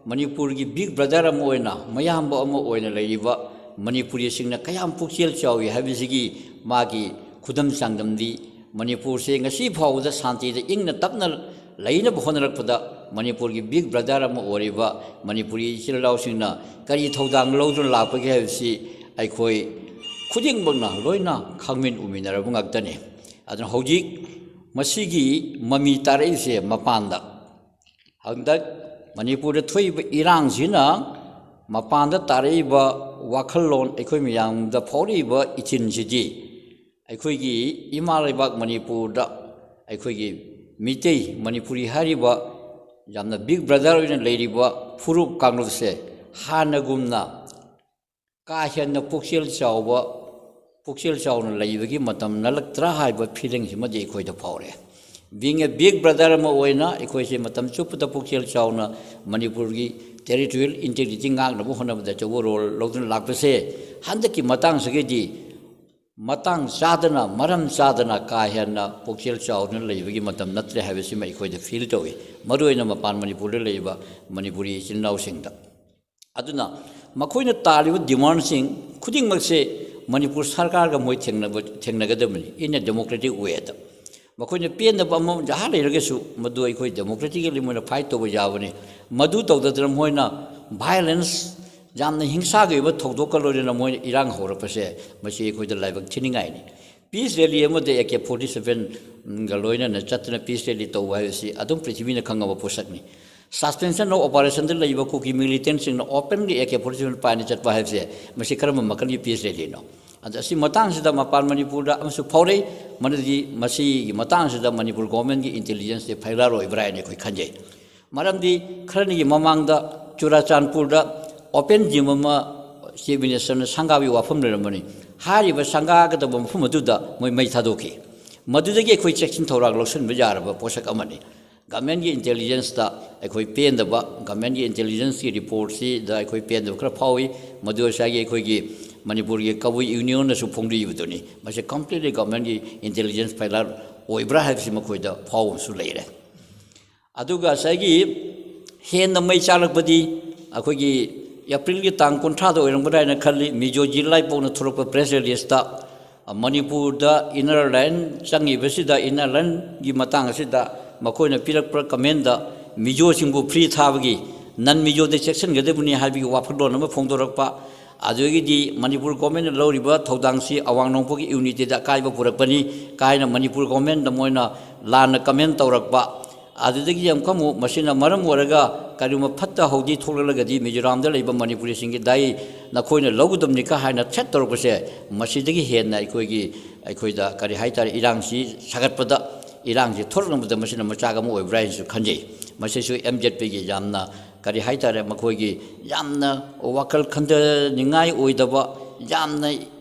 ꯃꯅꯤꯄꯨꯔꯒꯤ ꯕꯤꯛ ꯕ꯭ꯔꯗꯔ ꯑꯃ ꯑꯣꯏꯅ, ꯃꯌꯥꯝꯕ ꯑꯃ ꯑꯣꯏꯅ ꯂꯩꯔꯤꯕ ꯃꯅꯤꯄꯨꯔꯤꯁꯤꯡꯅ ꯀꯌꯥꯝ ꯄꯨꯛꯆꯦꯜ ꯆꯥꯎꯏ ꯍꯥꯏꯕꯁꯤꯒꯤ ꯃꯥꯒꯤ ꯈꯨꯗꯝ ꯆꯥꯡꯗꯝꯗꯤ, ꯃꯅꯤꯄꯨꯔꯁꯦ ꯉꯁꯤ ꯐꯥꯎꯕꯗ ꯁꯥꯟꯇꯤꯗ ꯏꯪꯅ ꯇꯞꯅ ꯂꯩꯅꯕ ꯍꯣꯠꯅꯔꯛꯄꯗ ꯃꯅꯤꯄꯨꯔꯒꯤ ꯕꯤꯛ ꯕ꯭ꯔꯗꯔ ꯑꯃ ꯑꯣꯏꯔꯤꯕ ꯃꯅꯤꯄꯨꯔꯤ ꯏꯆꯤꯜ ꯏꯅꯥꯎꯁꯤꯡꯅ ꯀꯔꯤ ꯊꯧꯗꯥꯡ ꯂꯧꯗꯨꯅ ꯂꯥꯛꯄꯒꯦ ꯍꯥꯏꯕꯁꯤ ꯑꯩꯈꯣꯏ ꯈꯨꯗꯤꯡꯃꯛꯅ ꯂꯣꯏꯅ ꯈꯪꯃꯤꯟ ꯎꯃꯤꯟꯅꯔꯕ ꯉꯥꯛꯇꯅꯤ꯫ ꯑꯗꯨꯅ ꯍꯧꯖꯤꯛ ꯃꯁꯤꯒꯤ ꯃꯃꯤ ꯇꯥꯔꯛꯏꯁꯦ ꯃꯄꯥꯟꯗ, ꯍꯟꯗꯛ ꯃꯅꯤꯄꯨꯔꯗ ꯊꯣꯛꯏꯕ ꯏꯔꯥꯡꯁꯤꯅ ꯃꯄꯥꯟꯗ ꯇꯥꯔꯛꯏꯕ ꯋꯥꯈꯜꯂꯣꯟ, ꯑꯩꯈꯣꯏ ꯃꯌꯥꯝꯗ ꯐꯥꯎꯔꯛꯏꯕ ꯏꯊꯤꯜꯁꯤꯗꯤ ꯑꯩꯈꯣꯏꯒꯤ ꯏꯃꯥ ꯂꯩꯕꯥꯛ ꯃꯅꯤꯄꯨꯔꯗ ꯑꯩꯈꯣꯏꯒꯤ ꯃꯤꯇꯩ, ꯃꯅꯤꯄꯨꯔꯤ ꯍꯥꯏꯔꯤꯕ ꯌꯥꯝꯅ ꯕꯤꯛ ꯕ꯭ꯔꯗꯔ ꯑꯣꯏꯅ ꯂꯩꯔꯤꯕ ꯐꯨꯔꯨꯞ ꯀꯥꯡꯂꯨꯞꯁꯦ ꯍꯥꯟꯅꯒꯨꯝꯅ ꯀꯥ ꯍꯦꯟꯅ ꯄꯨꯛꯆꯦꯜ ꯆꯥꯎꯕ, ꯄꯨꯛꯆꯦꯜ ꯆꯥꯎꯅ ꯂꯩꯕꯒꯤ ꯃꯇꯝ ꯅꯠꯂꯛꯇ꯭ꯔꯥ ꯍꯥꯏꯕ ꯐꯤꯂꯤꯡꯁꯤꯃꯗꯤ ꯑꯩꯈꯣꯏꯗ ꯐꯥꯎꯔꯦ꯫ Being a big brother ꯑꯃ ꯑꯣꯏꯅ ꯑꯩꯈꯣꯏꯁꯦ ꯃꯇꯝ ꯆꯨꯞꯄꯗ ꯄꯨꯛꯆꯦꯜ ꯆꯥꯎꯅ ꯃꯅꯤꯄꯨꯔꯒꯤ ꯇꯦꯔꯤꯇꯣꯔꯤꯌꯦꯜ ꯏꯟꯇꯦꯒ꯭ꯔꯤꯇꯤ ꯉꯥꯛꯅꯕ ꯍꯣꯠꯅꯕꯗ ꯑꯆꯧꯕ ꯔꯣꯜ ꯂꯧꯗꯨꯅ ꯂꯥꯛꯄꯁꯦ, ꯍꯟꯗꯛꯀꯤ ꯃꯇꯥꯡꯁꯤꯒꯗꯤ ꯃꯇꯥꯡ ꯆꯥꯗꯅ, ꯃꯔꯝ ꯆꯥꯗꯅ ꯀꯥ ꯍꯦꯟꯅ ꯄꯨꯛꯆꯦꯜ ꯆꯥꯎꯗꯨꯅ ꯂꯩꯕꯒꯤ ꯃꯇꯝ ꯅꯠꯇ꯭ꯔꯦ ꯍꯥꯏꯕꯁꯤꯃ ꯑꯩꯈꯣꯏꯗ ꯐꯤꯜ ꯇꯧꯏ, ꯃꯔꯨꯑꯣꯏꯅ ꯃꯄꯥꯟ ꯃꯅꯤꯄꯨꯔꯗ ꯂꯩꯔꯤꯕ ꯃꯅꯤꯄꯨꯔꯤ ꯏꯆꯤꯜ ꯏꯅꯥꯎꯁꯤꯡꯗ꯫ ꯑꯗꯨꯅ ꯃꯈꯣꯏꯅ ꯇꯥꯜꯂꯤꯕ ꯗꯤꯃꯥꯟꯁꯤꯡ ꯈꯨꯗꯤꯡꯃꯛꯁꯦ ꯃꯅꯤꯄꯨꯔ ꯁꯔꯀꯥꯔꯒ ꯃꯣꯏ ꯊꯦꯡꯅꯕ, ꯊꯦꯡꯅꯒꯗꯕꯅꯤ in a democratic way ꯗ꯫ ꯃꯈꯣꯏꯅ ꯄꯦꯟꯗꯕ ꯑꯃ ꯖꯍꯥ ꯂꯩꯔꯒꯁꯨ ꯃꯗꯨ ꯑꯩꯈꯣꯏ democratically ꯃꯣꯏꯅ fight ꯇꯧꯕ ꯌꯥꯕꯅꯤ꯫ ꯃꯗꯨ ꯇꯧꯗꯗꯅ ꯃꯣꯏꯅ violence, ꯌꯥꯝꯅ ꯍꯤꯡꯁꯥꯒꯤ ꯑꯣꯏꯕ ꯊꯧꯗꯣꯛꯀ ꯂꯣꯏꯅꯅ ꯃꯣꯏꯅ ꯏꯔꯥꯡ ꯍꯧꯔꯛꯄꯁꯦ, ꯃꯁꯤ ꯑꯩꯈꯣꯏꯗ ꯂꯥꯏꯕꯛ ꯊꯤꯅꯤꯡꯉꯥꯏꯅꯤ꯫ Peace rally ꯑꯃꯗ A K forty seven ꯒ ꯂꯣꯏꯅꯅ ꯆꯠꯇꯅ peace rally ꯇꯧꯕ ꯍꯥꯏꯕꯁꯤ ꯑꯗꯨꯝ ꯄ꯭ꯔꯤꯊꯤꯕꯤꯅ ꯈꯪꯉꯕ ꯄꯣꯠꯁꯛꯅꯤ꯫ Suspension of operation ꯗ ꯂꯩꯕ ꯀꯨꯀꯤ militant ꯁꯤꯡꯅ openly A K forty seven ꯄꯥꯏꯅ ꯆꯠꯄ ꯍꯥꯏꯕꯁꯦ, ꯃꯁꯤ ꯀꯔꯝꯕ ꯃꯈꯜꯒꯤ peace rally ꯅꯣ? ꯑꯗ ꯑꯁꯤ ꯃꯇꯥꯡꯁꯤꯗ ꯃꯄꯥꯟ ꯃꯅꯤꯄꯨꯔꯗ ꯑꯃꯁꯨ ꯐꯥꯎꯔꯛꯏ, ꯃꯗꯨꯗꯤ ꯃꯁꯤꯒꯤ ꯃꯇꯥꯡꯁꯤꯗ ꯃꯅꯤꯄꯨꯔ government ꯀꯤ intelligence ꯁꯦ failure ꯑꯣꯏꯕ꯭ꯔꯥ ꯍꯥꯏꯅ ꯑꯩꯈꯣꯏ ꯈꯟꯖꯩ꯫ ꯃꯔꯝꯗꯤ ꯈꯔꯅꯤꯒꯤ ꯃꯃꯥꯡꯗ ꯆꯨꯔꯥꯆꯥꯟꯄꯨꯔꯗ open gym ꯑꯃ Chief Minister ꯅ ꯁꯪꯒꯥꯕꯒꯤ ꯋꯥꯐꯝ ꯂꯩꯔꯝꯕꯅꯤ꯫ ꯍꯥꯏꯔꯤꯕ ꯁꯪꯒꯥꯒꯗꯕ ꯃꯐꯝ ꯑꯗꯨꯗ ꯃꯣꯏ ꯃꯩ ꯊꯥꯗꯣꯛꯈꯤ꯫ ꯃꯗꯨꯗꯒꯤ ꯑꯩꯈꯣꯏ ꯆꯦꯛꯁꯤꯟ ꯊꯧꯔꯥꯡ ꯂꯧꯁꯤꯟꯕ ꯌꯥꯔꯕ ꯄꯣꯠꯁꯛ ꯑꯃꯅꯤ꯫ Government ꯀꯤ intelligence ꯇ ꯑꯩꯈꯣꯏ ꯄꯦꯟꯗꯕ, government ꯀꯤ intelligence ꯀꯤ report ꯁꯤꯗ ꯑꯩꯈꯣꯏ ꯄꯦꯟꯗꯕ ꯈꯔ ꯐꯥꯎꯏ꯫ ꯃꯗꯨ ꯉꯁꯥꯏꯒꯤ ꯑꯩꯈꯣꯏꯒꯤ ꯃꯅꯤꯄꯨꯔꯒꯤ ꯀꯕꯨꯏ union ꯅꯁꯨ ꯐꯣꯡꯗꯣꯛꯏꯕꯗꯨꯅꯤ꯫ ꯃꯁꯤ completely government ꯀꯤ intelligence failure ꯑꯣꯏꯕ꯭ꯔꯥ ꯍꯥꯏꯕꯁꯤ ꯃꯈꯣꯏꯗ ꯐꯥꯎꯕ ꯑꯃꯁꯨ ꯂꯩꯔꯦ꯫ ꯑꯗꯨꯒ ꯉꯁꯥꯏꯒꯤ ꯍꯦꯟꯅ ꯃꯩ ꯆꯥꯛꯂꯛꯄꯗꯤ ꯑꯩꯈꯣꯏꯒꯤ April ꯒꯤ ꯇꯥꯡ ꯀꯨꯟꯊ꯭ꯔꯥꯗ ꯑꯣꯏꯔꯝꯒꯗ꯭ꯔꯥ ꯍꯥꯏꯅ ꯈꯜꯂꯤ, ꯃꯤꯖꯣ ꯖꯤ ꯂꯥꯏꯄꯣꯛꯅ ꯊꯣꯛꯂꯛꯄ press release ꯇ, ꯃꯅꯤꯄꯨꯔꯗ inner line ꯆꯪꯉꯤꯕꯁꯤꯗ inner line ꯒꯤ ꯃꯇꯥꯡ ꯑꯁꯤꯗ ꯃꯈꯣꯏꯅ ꯄꯤꯔꯛꯄ comment ꯇ ꯃꯤꯖꯣꯁꯤꯡꯕꯨ free ꯊꯥꯕꯒꯤ, non ꯃꯤꯖꯣꯗ ꯆꯦꯛꯁꯤꯟꯒꯗꯕꯅꯤ ꯍꯥꯏꯕꯒꯤ ꯋꯥꯈꯜꯂꯣꯟ ꯑꯃ ꯐꯣꯡꯗꯣꯔꯛꯄ, ꯑꯗꯨꯗꯒꯤꯗꯤ ꯃꯅꯤꯄꯨꯔ government ꯅ ꯂꯧꯔꯤꯕ ꯊꯧꯗꯥꯡꯁꯤ ꯑꯋꯥꯡ ꯅꯣꯡꯄꯣꯛꯀꯤ unity ꯗ ꯑꯀꯥꯏꯕ ꯄꯨꯔꯛꯄꯅꯤ ꯀꯥꯏꯅ ꯃꯅꯤꯄꯨꯔ government ꯗ ꯃꯣꯏꯅ ꯂꯥꯟꯅ comment ꯇꯧꯔꯛꯄ, ꯑꯗꯨꯗꯒꯤ ꯑꯃꯨꯛꯀ ꯑꯃꯨꯛ ꯃꯁꯤꯅ ꯃꯔꯝ ꯑꯣꯏꯔꯒ ꯀꯔꯤꯒꯨꯝꯕ ꯐꯠꯇ ꯍꯥꯎꯗꯤ ꯊꯣꯛꯂꯛꯂꯒꯗꯤ ꯃꯤꯖꯣꯔꯥꯝꯗ ꯂꯩꯕ ꯃꯅꯤꯄꯨꯔꯤꯁꯤꯡꯒꯤ ꯗꯥꯏ ꯅꯈꯣꯏꯅ ꯂꯧꯒꯗꯕꯅꯤꯀ ꯍꯥꯏꯅ threat ꯇꯧꯔꯛꯄꯁꯦ, ꯃꯁꯤꯗꯒꯤ ꯍꯦꯟꯅ ꯑꯩꯈꯣꯏꯒꯤ, ꯑꯩꯈꯣꯏꯗ ꯀꯔꯤ ꯍꯥꯏꯇꯥꯔꯦ, ꯏꯔꯥꯡꯁꯤ ꯁꯥꯒꯠꯄꯗ, ꯏꯔꯥꯡꯁꯤ ꯊꯣꯛꯂꯛꯅꯕꯗ ꯃꯁꯤꯅ ꯃꯆꯥꯛ ꯑꯃ ꯑꯣꯏꯕ꯭ꯔꯥ ꯍꯥꯏꯅꯁꯨ ꯈꯟꯖꯩ꯫ ꯃꯁꯤꯁꯨ M Z P ꯒꯤ ꯌꯥꯝꯅ, ꯀꯔꯤ ꯍꯥꯏꯇꯥꯔꯦ, ꯃꯈꯣꯏꯒꯤ ꯌꯥꯝꯅ ꯋꯥꯈꯜ ꯈꯟꯊꯅꯤꯡꯉꯥꯏ ꯑꯣꯏꯗꯕ, ꯌꯥꯝꯅ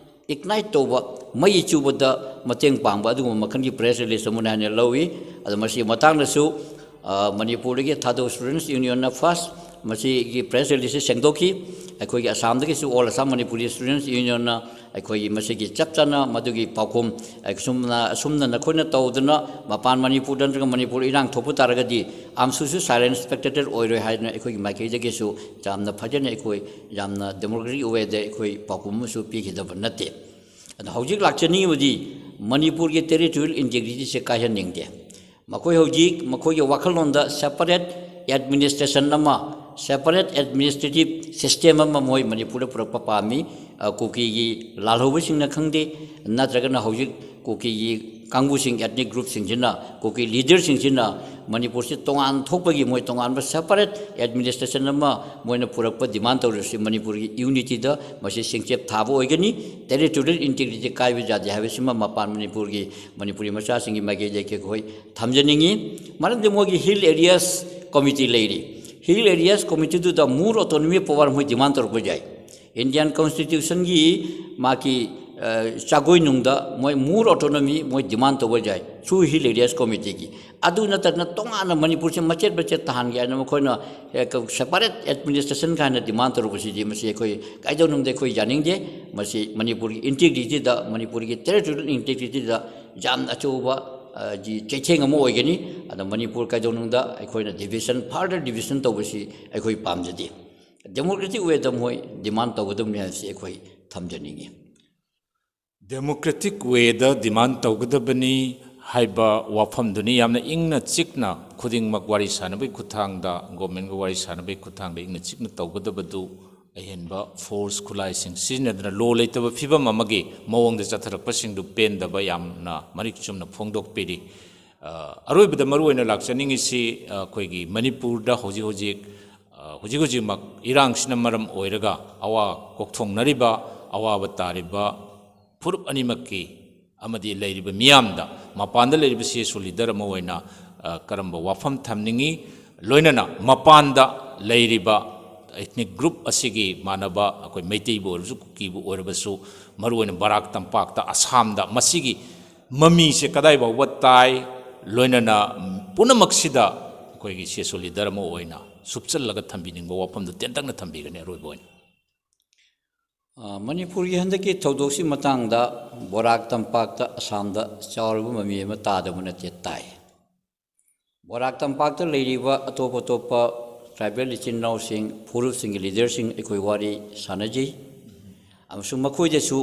ignite ꯇꯧꯕ, ꯃꯩ ꯆꯨꯕꯗ ꯃꯇꯦꯡ ꯄꯥꯡꯕ ꯑꯗꯨꯒꯨꯝꯕ ꯃꯈꯜꯒꯤ press release ꯑꯃꯅꯤ ꯍꯥꯏꯅ ꯂꯧꯏ꯫ ꯑꯗꯣ ꯃꯁꯤꯒꯤ ꯃꯇꯥꯡꯗꯁꯨ, ꯑ, ꯃꯅꯤꯄꯨꯔꯗꯒꯤ ꯊꯥꯗꯧ Students Union ꯅ first ꯃꯁꯤꯒꯤ ꯄ꯭ꯔꯦꯁ ꯔꯤꯂꯤꯖꯁꯤ ꯁꯦꯡꯗꯣꯛꯈꯤ꯫ ꯑꯩꯈꯣꯏꯒꯤ ꯑꯁꯥꯝꯗꯒꯤꯁꯨ, ꯑꯣꯜ ꯑꯁꯥꯝ ꯃꯅꯤꯄꯨꯔꯤ ꯁ꯭ꯇꯨꯗꯦꯟꯠꯁ ꯌꯨꯅꯤꯌꯟꯅ ꯑꯩꯈꯣꯏꯒꯤ ꯃꯁꯤꯒꯤ ꯆꯞ ꯆꯥꯅ ꯃꯗꯨꯒꯤ ꯄꯥꯎꯈꯨꯝ, ꯑꯁꯨꯝꯅ, ꯑꯁꯨꯝꯅ ꯅꯈꯣꯏꯅ ꯇꯧꯗꯅ ꯃꯄꯥꯟ ꯃꯅꯤꯄꯨꯔꯗ ꯅꯠꯇ꯭ꯔꯒ ꯃꯅꯤꯄꯨꯔ ꯏꯔꯥꯡ ꯊꯣꯛꯄ ꯇꯥꯔꯒꯗꯤ ꯑꯝꯁꯨꯁꯨ ꯁꯥꯏꯂꯦꯟ ꯁ꯭ꯄꯦꯛꯇꯦꯇꯔ ꯑꯣꯏꯔꯣꯏ ꯍꯥꯏꯗꯅ ꯑꯩꯈꯣꯏꯒꯤ ꯃꯥꯏꯀꯩꯗꯒꯤꯁꯨ ꯌꯥꯝꯅ ꯐꯖꯅ ꯑꯩꯈꯣꯏ ꯌꯥꯝꯅ ꯗꯦꯃꯣꯀ꯭ꯔꯦꯇꯤꯛ ꯋꯦꯗ ꯑꯩꯈꯣꯏ ꯄꯥꯎꯈꯨꯝ ꯑꯃꯁꯨ ꯄꯤꯈꯤꯗꯕ ꯅꯠꯇꯦ꯫ ꯑꯗꯣ ꯍꯧꯖꯤꯛ ꯂꯥꯛꯆꯅꯤꯡꯉꯤꯕꯗꯤ ꯃꯅꯤꯄꯨꯔꯒꯤ ꯇꯦꯔꯤꯇꯣꯔꯤꯌꯦꯜ ꯏꯟꯇꯤꯒ꯭ꯔꯤꯇꯤꯁꯦ ꯀꯥꯏꯍꯟꯅꯤꯡꯗꯦ꯫ ꯃꯈꯣꯏ ꯍꯧꯖꯤꯛ ꯃꯈꯣꯏꯒꯤ ꯋꯥꯈꯜꯂꯣꯟꯗ ꯁꯦꯄꯔꯦꯠ ꯑꯦꯗꯃꯤꯅꯤꯁꯇ꯭ꯔꯦꯁꯟ ꯑꯃ, ꯁꯦꯄꯔꯦꯠ ꯑꯦꯗꯃꯤꯅꯤꯁꯇ꯭ꯔꯦꯇꯤꯞ ꯁꯤꯁꯇꯦꯝ ꯑꯃ ꯃꯣꯏ ꯃꯅꯤꯄꯨꯔꯗ ꯄꯨꯔꯛꯄ ꯄꯥꯝꯃꯤ꯫ ꯑ, ꯀꯨꯀꯤꯒꯤ ꯂꯥꯜꯍꯧꯕꯁꯤꯡꯅ ꯈꯪꯗꯦ, ꯅꯠꯇ꯭ꯔꯒꯅ ꯍꯧꯖꯤꯛ ꯀꯨꯀꯤꯒꯤ ꯀꯥꯡꯕꯨꯁꯤꯡ, ꯑꯦꯊꯅꯤꯛ ꯒ꯭ꯔꯨꯞꯁꯤꯡꯁꯤꯅ, ꯀꯨꯀꯤ ꯂꯤꯗꯔꯁꯤꯡꯁꯤꯅ ꯃꯅꯤꯄꯨꯔꯁꯤ ꯇꯣꯉꯥꯟ ꯊꯣꯛꯄꯒꯤ ꯃꯣꯏ ꯇꯣꯉꯥꯟꯕ ꯁꯦꯄꯔꯦꯠ ꯑꯦꯗꯃꯤꯅꯤꯁꯇ꯭ꯔꯦꯁꯟ ꯑꯃ ꯃꯣꯏꯅ ꯄꯨꯔꯛꯄ ꯗꯤꯃꯥꯟ ꯇꯧꯔꯤꯕꯁꯤ ꯃꯅꯤꯄꯨꯔꯒꯤ ꯌꯨꯅꯤꯇꯤꯗ ꯃꯁꯤ ꯁꯤꯡꯆꯦꯞ ꯊꯥꯕ ꯑꯣꯏꯒꯅꯤ꯫ ꯇꯦꯔꯤꯇꯣꯔꯤꯌꯦꯜ ꯏꯟꯇꯤꯒ꯭ꯔꯤꯇꯤ ꯀꯥꯏꯕ ꯌꯥꯗꯦ ꯍꯥꯏꯕꯁꯤꯃ ꯃꯄꯥꯟ ꯃꯅꯤꯄꯨꯔꯒꯤ, ꯃꯅꯤꯄꯨꯔꯤ ꯃꯆꯥꯁꯤꯡꯒꯤ ꯃꯥꯏꯀꯩꯗꯒꯤ ꯑꯩꯈꯣꯏ ꯊꯝꯖꯅꯤꯡꯉꯤ꯫ ꯃꯔꯝꯗꯤ ꯃꯣꯏꯒꯤ ꯍꯤꯜ ꯑꯦꯔꯤꯌꯥꯁ ꯀꯃꯤꯇꯤ ꯂꯩꯔꯤ꯫ ꯍꯤꯜ ꯑꯦꯔꯤꯌꯥꯁ ꯀꯃꯤꯇꯤꯗꯨꯗ ꯃꯣꯔ ꯑꯣꯇꯣꯅꯣꯃꯤ ꯄꯋꯥꯔ ꯃꯣꯏ ꯗꯤꯃꯥꯟ ꯇꯧꯔꯛꯄ ꯌꯥꯏ꯫ ꯏꯟꯗꯤꯌꯥꯟ ꯀꯟꯁꯇꯤꯇ꯭ꯌꯨꯁꯟꯒꯤ ꯃꯥꯒꯤ, ꯑ, ꯆꯥꯒꯣꯏꯅꯨꯡꯗ ꯃꯣꯏ ꯃꯣꯔ ꯑꯣꯇꯣꯅꯣꯃꯤ ꯃꯣꯏ ꯗꯤꯃꯥꯟ ꯇꯧꯕ ꯌꯥꯏ, ꯊ꯭ꯔꯨ ꯍꯤꯜ ꯑꯦꯔꯤꯌꯥꯁ ꯀꯃꯤꯇꯤꯒꯤ꯫ ꯑꯗꯨ ꯅꯠꯇꯅ ꯇꯣꯉꯥꯟꯅ ꯃꯅꯤꯄꯨꯔꯁꯦ ꯃꯆꯦꯠ ꯃꯆꯦꯠ ꯇꯥꯍꯟꯒꯦ ꯍꯥꯏꯅ ꯃꯈꯣꯏꯅ, ꯑꯦ, ꯀ-, ꯁꯦꯄꯔꯦꯠ ꯑꯦꯗꯃꯤꯅꯤꯁꯇ꯭ꯔꯦꯁꯟ ꯀꯥꯏꯅ ꯗꯤꯃꯥꯟ ꯇꯧꯔꯛꯄꯁꯤꯗꯤ ꯃꯁꯤ ꯑꯩꯈꯣꯏ ꯀꯩꯗꯧꯅꯨꯡꯗ ꯑꯩꯈꯣꯏ ꯌꯥꯅꯤꯡꯗꯦ꯫ ꯃꯁꯤ ꯃꯅꯤꯄꯨꯔꯒꯤ ꯏꯟꯇꯤꯒ꯭ꯔꯤꯇꯤꯗ, ꯃꯅꯤꯄꯨꯔꯒꯤ ꯇꯦꯔꯤꯇꯣꯔꯤꯌꯦꯜ ꯏꯟꯇꯤꯒ꯭ꯔꯤꯇꯤꯗ ꯌꯥꯝꯅ ꯑꯆꯧꯕ, ꯑ, ꯒꯤ ꯆꯩꯊꯦꯡ ꯑꯃ ꯑꯣꯏꯒꯅꯤ꯫ ꯑꯗ ꯃꯅꯤꯄꯨꯔ ꯀꯩꯗꯧꯅꯨꯡꯗ ꯑꯩꯈꯣꯏꯅ ꯗꯤꯚꯤꯖꯟ, ꯐꯔꯗꯔ ꯗꯤꯚꯤꯖꯟ ꯇꯧꯕꯁꯤ ꯑꯩꯈꯣꯏ ꯄꯥꯝꯖꯗꯦ꯫ ꯗꯦꯃꯣꯀ꯭ꯔꯦꯇꯤꯛ ꯋꯦꯗ ꯃꯣꯏ ꯗꯤꯃꯥꯟ ꯇꯧꯒꯗꯕꯅꯤ ꯍꯥꯏꯕꯁꯤ ꯑꯩꯈꯣꯏ ꯊꯝꯖꯅꯤꯡꯉꯤ꯫ ꯗꯦꯃꯣꯀ꯭ꯔꯦꯇꯤꯛ ꯋꯦꯗ ꯗꯤꯃꯥꯟ ꯇꯧꯒꯗꯕꯅꯤ ꯍꯥꯏꯕ ꯋꯥꯐꯝꯗꯨꯅꯤ꯫ ꯌꯥꯝꯅ ꯏꯪꯅ ꯆꯤꯛꯅ ꯈꯨꯗꯤꯡꯃꯛ ꯋꯥꯔꯤ ꯁꯥꯟꯅꯕꯒꯤ ꯈꯨꯠꯊꯥꯡꯗ, ꯒꯣꯔꯃꯦꯟꯒ ꯋꯥꯔꯤ ꯁꯥꯟꯅꯕꯒꯤ ꯈꯨꯠꯊꯥꯡꯗ ꯏꯪꯅ ꯆꯤꯛꯅ ꯇꯧꯒꯗꯕꯗꯨ, ꯑꯍꯦꯟꯕ ꯐꯣꯔꯁ ꯈꯨꯠꯂꯥꯏꯁꯤꯡ ꯁꯤꯖꯤꯟꯅꯗꯅ ꯂꯣ ꯂꯩꯇꯕ ꯐꯤꯕꯝ ꯑꯃꯒꯤ ꯃꯑꯣꯡꯗ ꯆꯠꯊꯔꯛꯄꯁꯤꯡꯗꯨ ꯄꯦꯟꯗꯕ ꯌꯥꯝꯅ ꯃꯔꯤꯛ ꯆꯨꯝꯅ ꯐꯣꯡꯗꯣꯛꯄꯤꯔꯤ꯫ ꯑ, ꯑꯔꯣꯏꯕꯗ ꯃꯔꯨꯑꯣꯏꯅ ꯂꯥꯛꯆꯅꯤꯡꯉꯤꯁꯤ, ꯑ, ꯑꯩꯈꯣꯏꯒꯤ ꯃꯅꯤꯄꯨꯔꯗ ꯍꯧꯖꯤꯛ ꯍꯧꯖꯤꯛ, ꯑ, ꯍꯧꯖꯤꯛ ꯍꯧꯖꯤꯛꯃꯛ ꯏꯔꯥꯡꯁꯤꯅ ꯃꯔꯝ ꯑꯣꯏꯔꯒ ꯑꯋꯥ ꯀꯣꯛꯊꯣꯡꯅꯔꯤꯕ, ꯑꯋꯥꯕ ꯇꯥꯔꯤꯕ ꯐꯨꯔꯨꯞ ꯑꯅꯤꯃꯛꯀꯤ ꯑꯃꯗꯤ ꯂꯩꯔꯤꯕ ꯃꯤꯌꯥꯝꯗ, ꯃꯄꯥꯟꯗ ꯂꯩꯔꯤꯕ ꯁꯤ ꯑꯦꯁ ꯑꯣ ꯂꯤꯗꯔ ꯑꯃ ꯑꯣꯏꯅ, ꯑ, ꯀꯔꯝꯕ ꯋꯥꯐꯝ ꯊꯝꯅꯤꯡꯉꯤ? ꯂꯣꯏꯅꯅ ꯃꯄꯥꯟꯗ ꯂꯩꯔꯤꯕ ꯏꯊꯅꯤꯛ ꯒ꯭ꯔꯨꯞ ꯑꯁꯤꯒꯤ ꯃꯥꯟꯅꯕ ꯑꯩꯈꯣꯏ ꯃꯩꯇꯩꯕꯨ ꯑꯣꯏꯔꯕꯁꯨ, ꯀꯨꯀꯤꯕꯨ ꯑꯣꯏꯔꯕꯁꯨ, ꯃꯔꯨꯑꯣꯏꯅ ꯕꯔꯥꯛ ꯇꯝꯄꯥꯛꯇ, ꯑꯁꯥꯝꯗ ꯃꯁꯤꯒꯤ ꯃꯃꯤꯁꯦ ꯀꯗꯥꯏ ꯐꯥꯎꯕ ꯇꯥꯏ? ꯂꯣꯏꯅꯅ ꯄꯨꯝꯅꯃꯛꯁꯤꯗ ꯑꯩꯈꯣꯏꯒꯤ ꯁꯤ ꯑꯦꯁ ꯑꯣ ꯂꯤꯗꯔ ꯑꯃ ꯑꯣꯏꯅ ꯁꯨꯞꯆꯜꯂꯒ ꯊꯝꯕꯤꯅꯤꯡꯕ ꯋꯥꯐꯝꯗꯨ ꯇꯦꯟꯇꯛꯅ ꯊꯝꯕꯤꯒꯅꯤ ꯑꯔꯣꯏꯕ ꯑꯣꯏꯅ꯫ ꯑ, ꯃꯅꯤꯄꯨꯔꯒꯤ ꯍꯟꯗꯛꯀꯤ ꯊꯧꯗꯣꯛꯁꯤ ꯃꯇꯥꯡꯗ ꯕꯣꯔꯥꯛ ꯇꯝꯄꯥꯛꯇ ꯑꯁꯥꯝꯗ ꯆꯥꯎꯔꯕ ꯃꯃꯤ ꯑꯃ ꯇꯥꯗꯕ ꯅꯠꯇꯦ, ꯇꯥꯏ꯫ ꯕꯣꯔꯥꯛ ꯇꯝꯄꯥꯛꯇ ꯂꯩꯔꯤꯕ ꯑꯇꯣꯞ ꯑꯇꯣꯞꯄ ꯇ꯭ꯔꯥꯏꯕꯦꯜ ꯏꯆꯤꯟ ꯏꯅꯥꯎꯁꯤꯡ, ꯐꯨꯔꯨꯞꯁꯤꯡꯒꯤ ꯂꯤꯗꯔꯁꯤꯡ ꯑꯩꯈꯣꯏ ꯋꯥꯔꯤ ꯁꯥꯟꯅꯖꯩ꯫ ꯑꯃꯁꯨꯡ ꯃꯈꯣꯏꯗꯁꯨ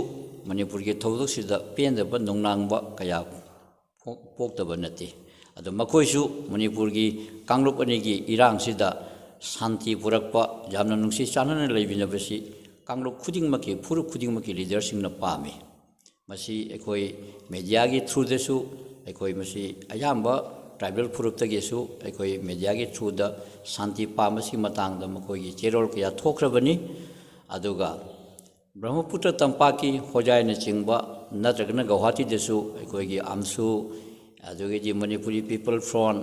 ꯃꯅꯤꯄꯨꯔꯒꯤ ꯊꯧꯗꯣꯛꯁꯤꯗ ꯄꯦꯟꯗꯕ ꯅꯨꯡꯅꯥꯡꯕ ꯀꯌꯥ ꯄꯣꯛ-, ꯄꯣꯛꯇꯕ ꯅꯠꯇꯦ꯫ ꯑꯗꯣ ꯃꯈꯣꯏꯁꯨ ꯃꯅꯤꯄꯨꯔꯒꯤ ꯀꯥꯡꯂꯨꯞ ꯑꯅꯤꯒꯤ ꯏꯔꯥꯡꯁꯤꯗ ꯁꯥꯟꯇꯤ ꯄꯨꯔꯛꯄ, ꯌꯥꯝꯅ ꯅꯨꯡꯁꯤ ꯆꯥꯟꯅꯅ ꯂꯩꯃꯤꯟꯅꯕꯁꯤ ꯀꯥꯡꯂꯨꯞ ꯈꯨꯗꯤꯡꯃꯛꯀꯤ, ꯐꯨꯔꯨꯞ ꯈꯨꯗꯤꯡꯃꯛꯀꯤ ꯂꯤꯗꯔꯁꯤꯡꯅ ꯄꯥꯝꯃꯤ꯫ ꯃꯁꯤ ꯑꯩꯈꯣꯏ ꯃꯦꯗꯤꯌꯥꯒꯤ ꯊ꯭ꯔꯨꯗꯁꯨ, ꯑꯩꯈꯣꯏ ꯃꯁꯤ ꯑꯌꯥꯝꯕ ꯇ꯭ꯔꯥꯏꯕꯦꯜ ꯐꯨꯔꯨꯞꯇꯒꯤꯁꯨ ꯑꯩꯈꯣꯏ ꯃꯦꯗꯤꯌꯥꯒꯤ ꯊ꯭ꯔꯨꯗ ꯁꯥꯟꯇꯤ ꯄꯥꯝꯕꯁꯤꯒꯤ ꯃꯇꯥꯡꯗ ꯃꯈꯣꯏꯒꯤ ꯆꯦꯔꯣꯜ ꯀꯌꯥ ꯊꯣꯛꯈ꯭ꯔꯕꯅꯤ꯫ ꯑꯗꯨꯒ ꯕ꯭ꯔꯍ꯭ꯃꯄꯨꯇ꯭ꯔ ꯇꯝꯄꯥꯛꯀꯤ ꯍꯣꯖꯥꯏꯅꯆꯤꯡꯕ ꯅꯠꯇ꯭ꯔꯒꯅ ꯒꯧꯍꯥꯇꯤꯗꯁꯨ ꯑꯩꯈꯣꯏꯒꯤ ꯑꯝꯁꯨ, ꯑꯗꯨꯗꯒꯤꯗꯤ ꯃꯅꯤꯄꯨꯔꯤ ꯄꯤꯄꯜ ꯐ꯭ꯔꯣꯟꯠ,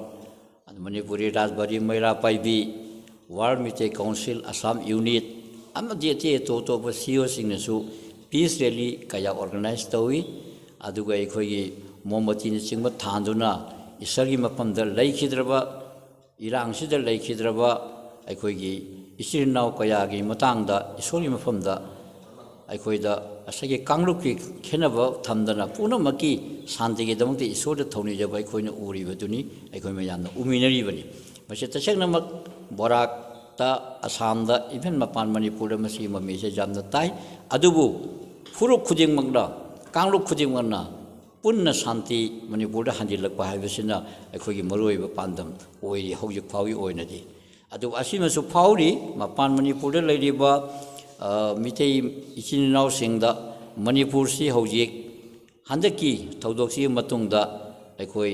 ꯑꯗꯨ ꯃꯅꯤꯄꯨꯔꯤ ꯔꯥꯖꯕꯥꯔꯤ ꯃꯩꯔꯥ ꯄꯥꯏꯕꯤ, ꯋꯥꯔꯜ ꯃꯤꯇꯩ ꯀꯥꯎꯟꯁꯤꯜ ꯑꯁꯥꯝ ꯌꯨꯅꯤꯠ ꯑꯃꯗꯤ ꯑꯇꯩ ꯑꯇꯣꯞ ꯑꯇꯣꯞꯄ ꯁꯤ ꯏ ꯑꯣꯁꯤꯡꯅꯁꯨ ꯄꯤꯁ ꯔꯦꯂꯤ ꯀꯌꯥ ꯑꯣꯔꯒꯅꯥꯏꯖ ꯇꯧꯏ꯫ ꯑꯗꯨꯒ ꯑꯩꯈꯣꯏꯒꯤ ꯃꯣꯝꯕꯇꯤꯅꯆꯤꯡꯕ ꯊꯥꯟꯗꯨꯅ ꯏꯁꯣꯔꯒꯤ ꯃꯐꯝꯗ ꯂꯩꯈꯤꯗ꯭ꯔꯕ, ꯏꯔꯥꯡꯁꯤꯗ ꯂꯩꯈꯤꯗ꯭ꯔꯕ ꯑꯩꯈꯣꯏꯒꯤ ꯏꯆꯤꯜ ꯏꯅꯥꯎ ꯀꯌꯥꯒꯤ ꯃꯇꯥꯡꯗ ꯏꯁꯣꯔꯒꯤ ꯃꯐꯝꯗ ꯑꯩꯈꯣꯏꯗ ꯉꯁꯥꯏꯒꯤ ꯀꯥꯡꯂꯨꯞꯀꯤ ꯈꯦꯠꯅꯕ ꯊꯝꯗꯅ ꯄꯨꯝꯅꯃꯛꯀꯤ ꯁꯥꯟꯇꯤꯒꯤꯗꯃꯛꯇ ꯏꯁꯣꯔꯗ ꯊꯧꯅꯤꯖꯕ ꯑꯩꯈꯣꯏꯅ ꯎꯔꯤꯕꯗꯨꯅꯤ, ꯑꯩꯈꯣꯏ ꯃꯌꯥꯝꯅ ꯎꯃꯤꯟꯅꯔꯤꯕꯅꯤ꯫ ꯃꯁꯤ ꯇꯁꯦꯡꯅꯃꯛ ꯕꯣꯔꯥꯛꯇ, ꯑꯁꯥꯝꯗ, ꯏꯚꯟ ꯃꯄꯥꯟ ꯃꯅꯤꯄꯨꯔꯗ ꯃꯁꯤꯒꯤ ꯃꯃꯤꯁꯦ ꯌꯥꯝꯅ ꯇꯥꯏ꯫ ꯑꯗꯨꯕꯨ ꯐꯨꯔꯨꯞ ꯈꯨꯗꯤꯡꯃꯛꯅ, ꯀꯥꯡꯂꯨꯞ ꯈꯨꯗꯤꯡꯃꯛꯅ ꯄꯨꯟꯅ ꯁꯥꯟꯇꯤ ꯃꯅꯤꯄꯨꯔꯗ ꯍꯟꯖꯤꯜꯂꯛꯄ ꯍꯥꯏꯕꯁꯤꯅ ꯑꯩꯈꯣꯏꯒꯤ ꯃꯔꯨꯑꯣꯏꯕ ꯄꯥꯟꯗꯝ ꯑꯣꯏꯔꯤ ꯍꯧꯖꯤꯛ ꯐꯥꯎꯒꯤ ꯑꯣꯏꯅꯗꯤ꯫ ꯑꯗꯨꯕꯨ ꯑꯁꯤꯃꯁꯨ ꯐꯥꯎꯔꯤ, ꯃꯄꯥꯟ ꯃꯅꯤꯄꯨꯔꯗ ꯂꯩꯔꯤꯕ, ꯑ, ꯃꯤꯇꯩ ꯏꯆꯤꯟ ꯏꯅꯥꯎꯁꯤꯡꯗ ꯃꯅꯤꯄꯨꯔꯁꯤ ꯍꯧꯖꯤꯛ ꯍꯟꯗꯛꯀꯤ ꯊꯧꯗꯣꯛꯁꯤꯒꯤ ꯃꯇꯨꯡꯗ ꯑꯩꯈꯣꯏ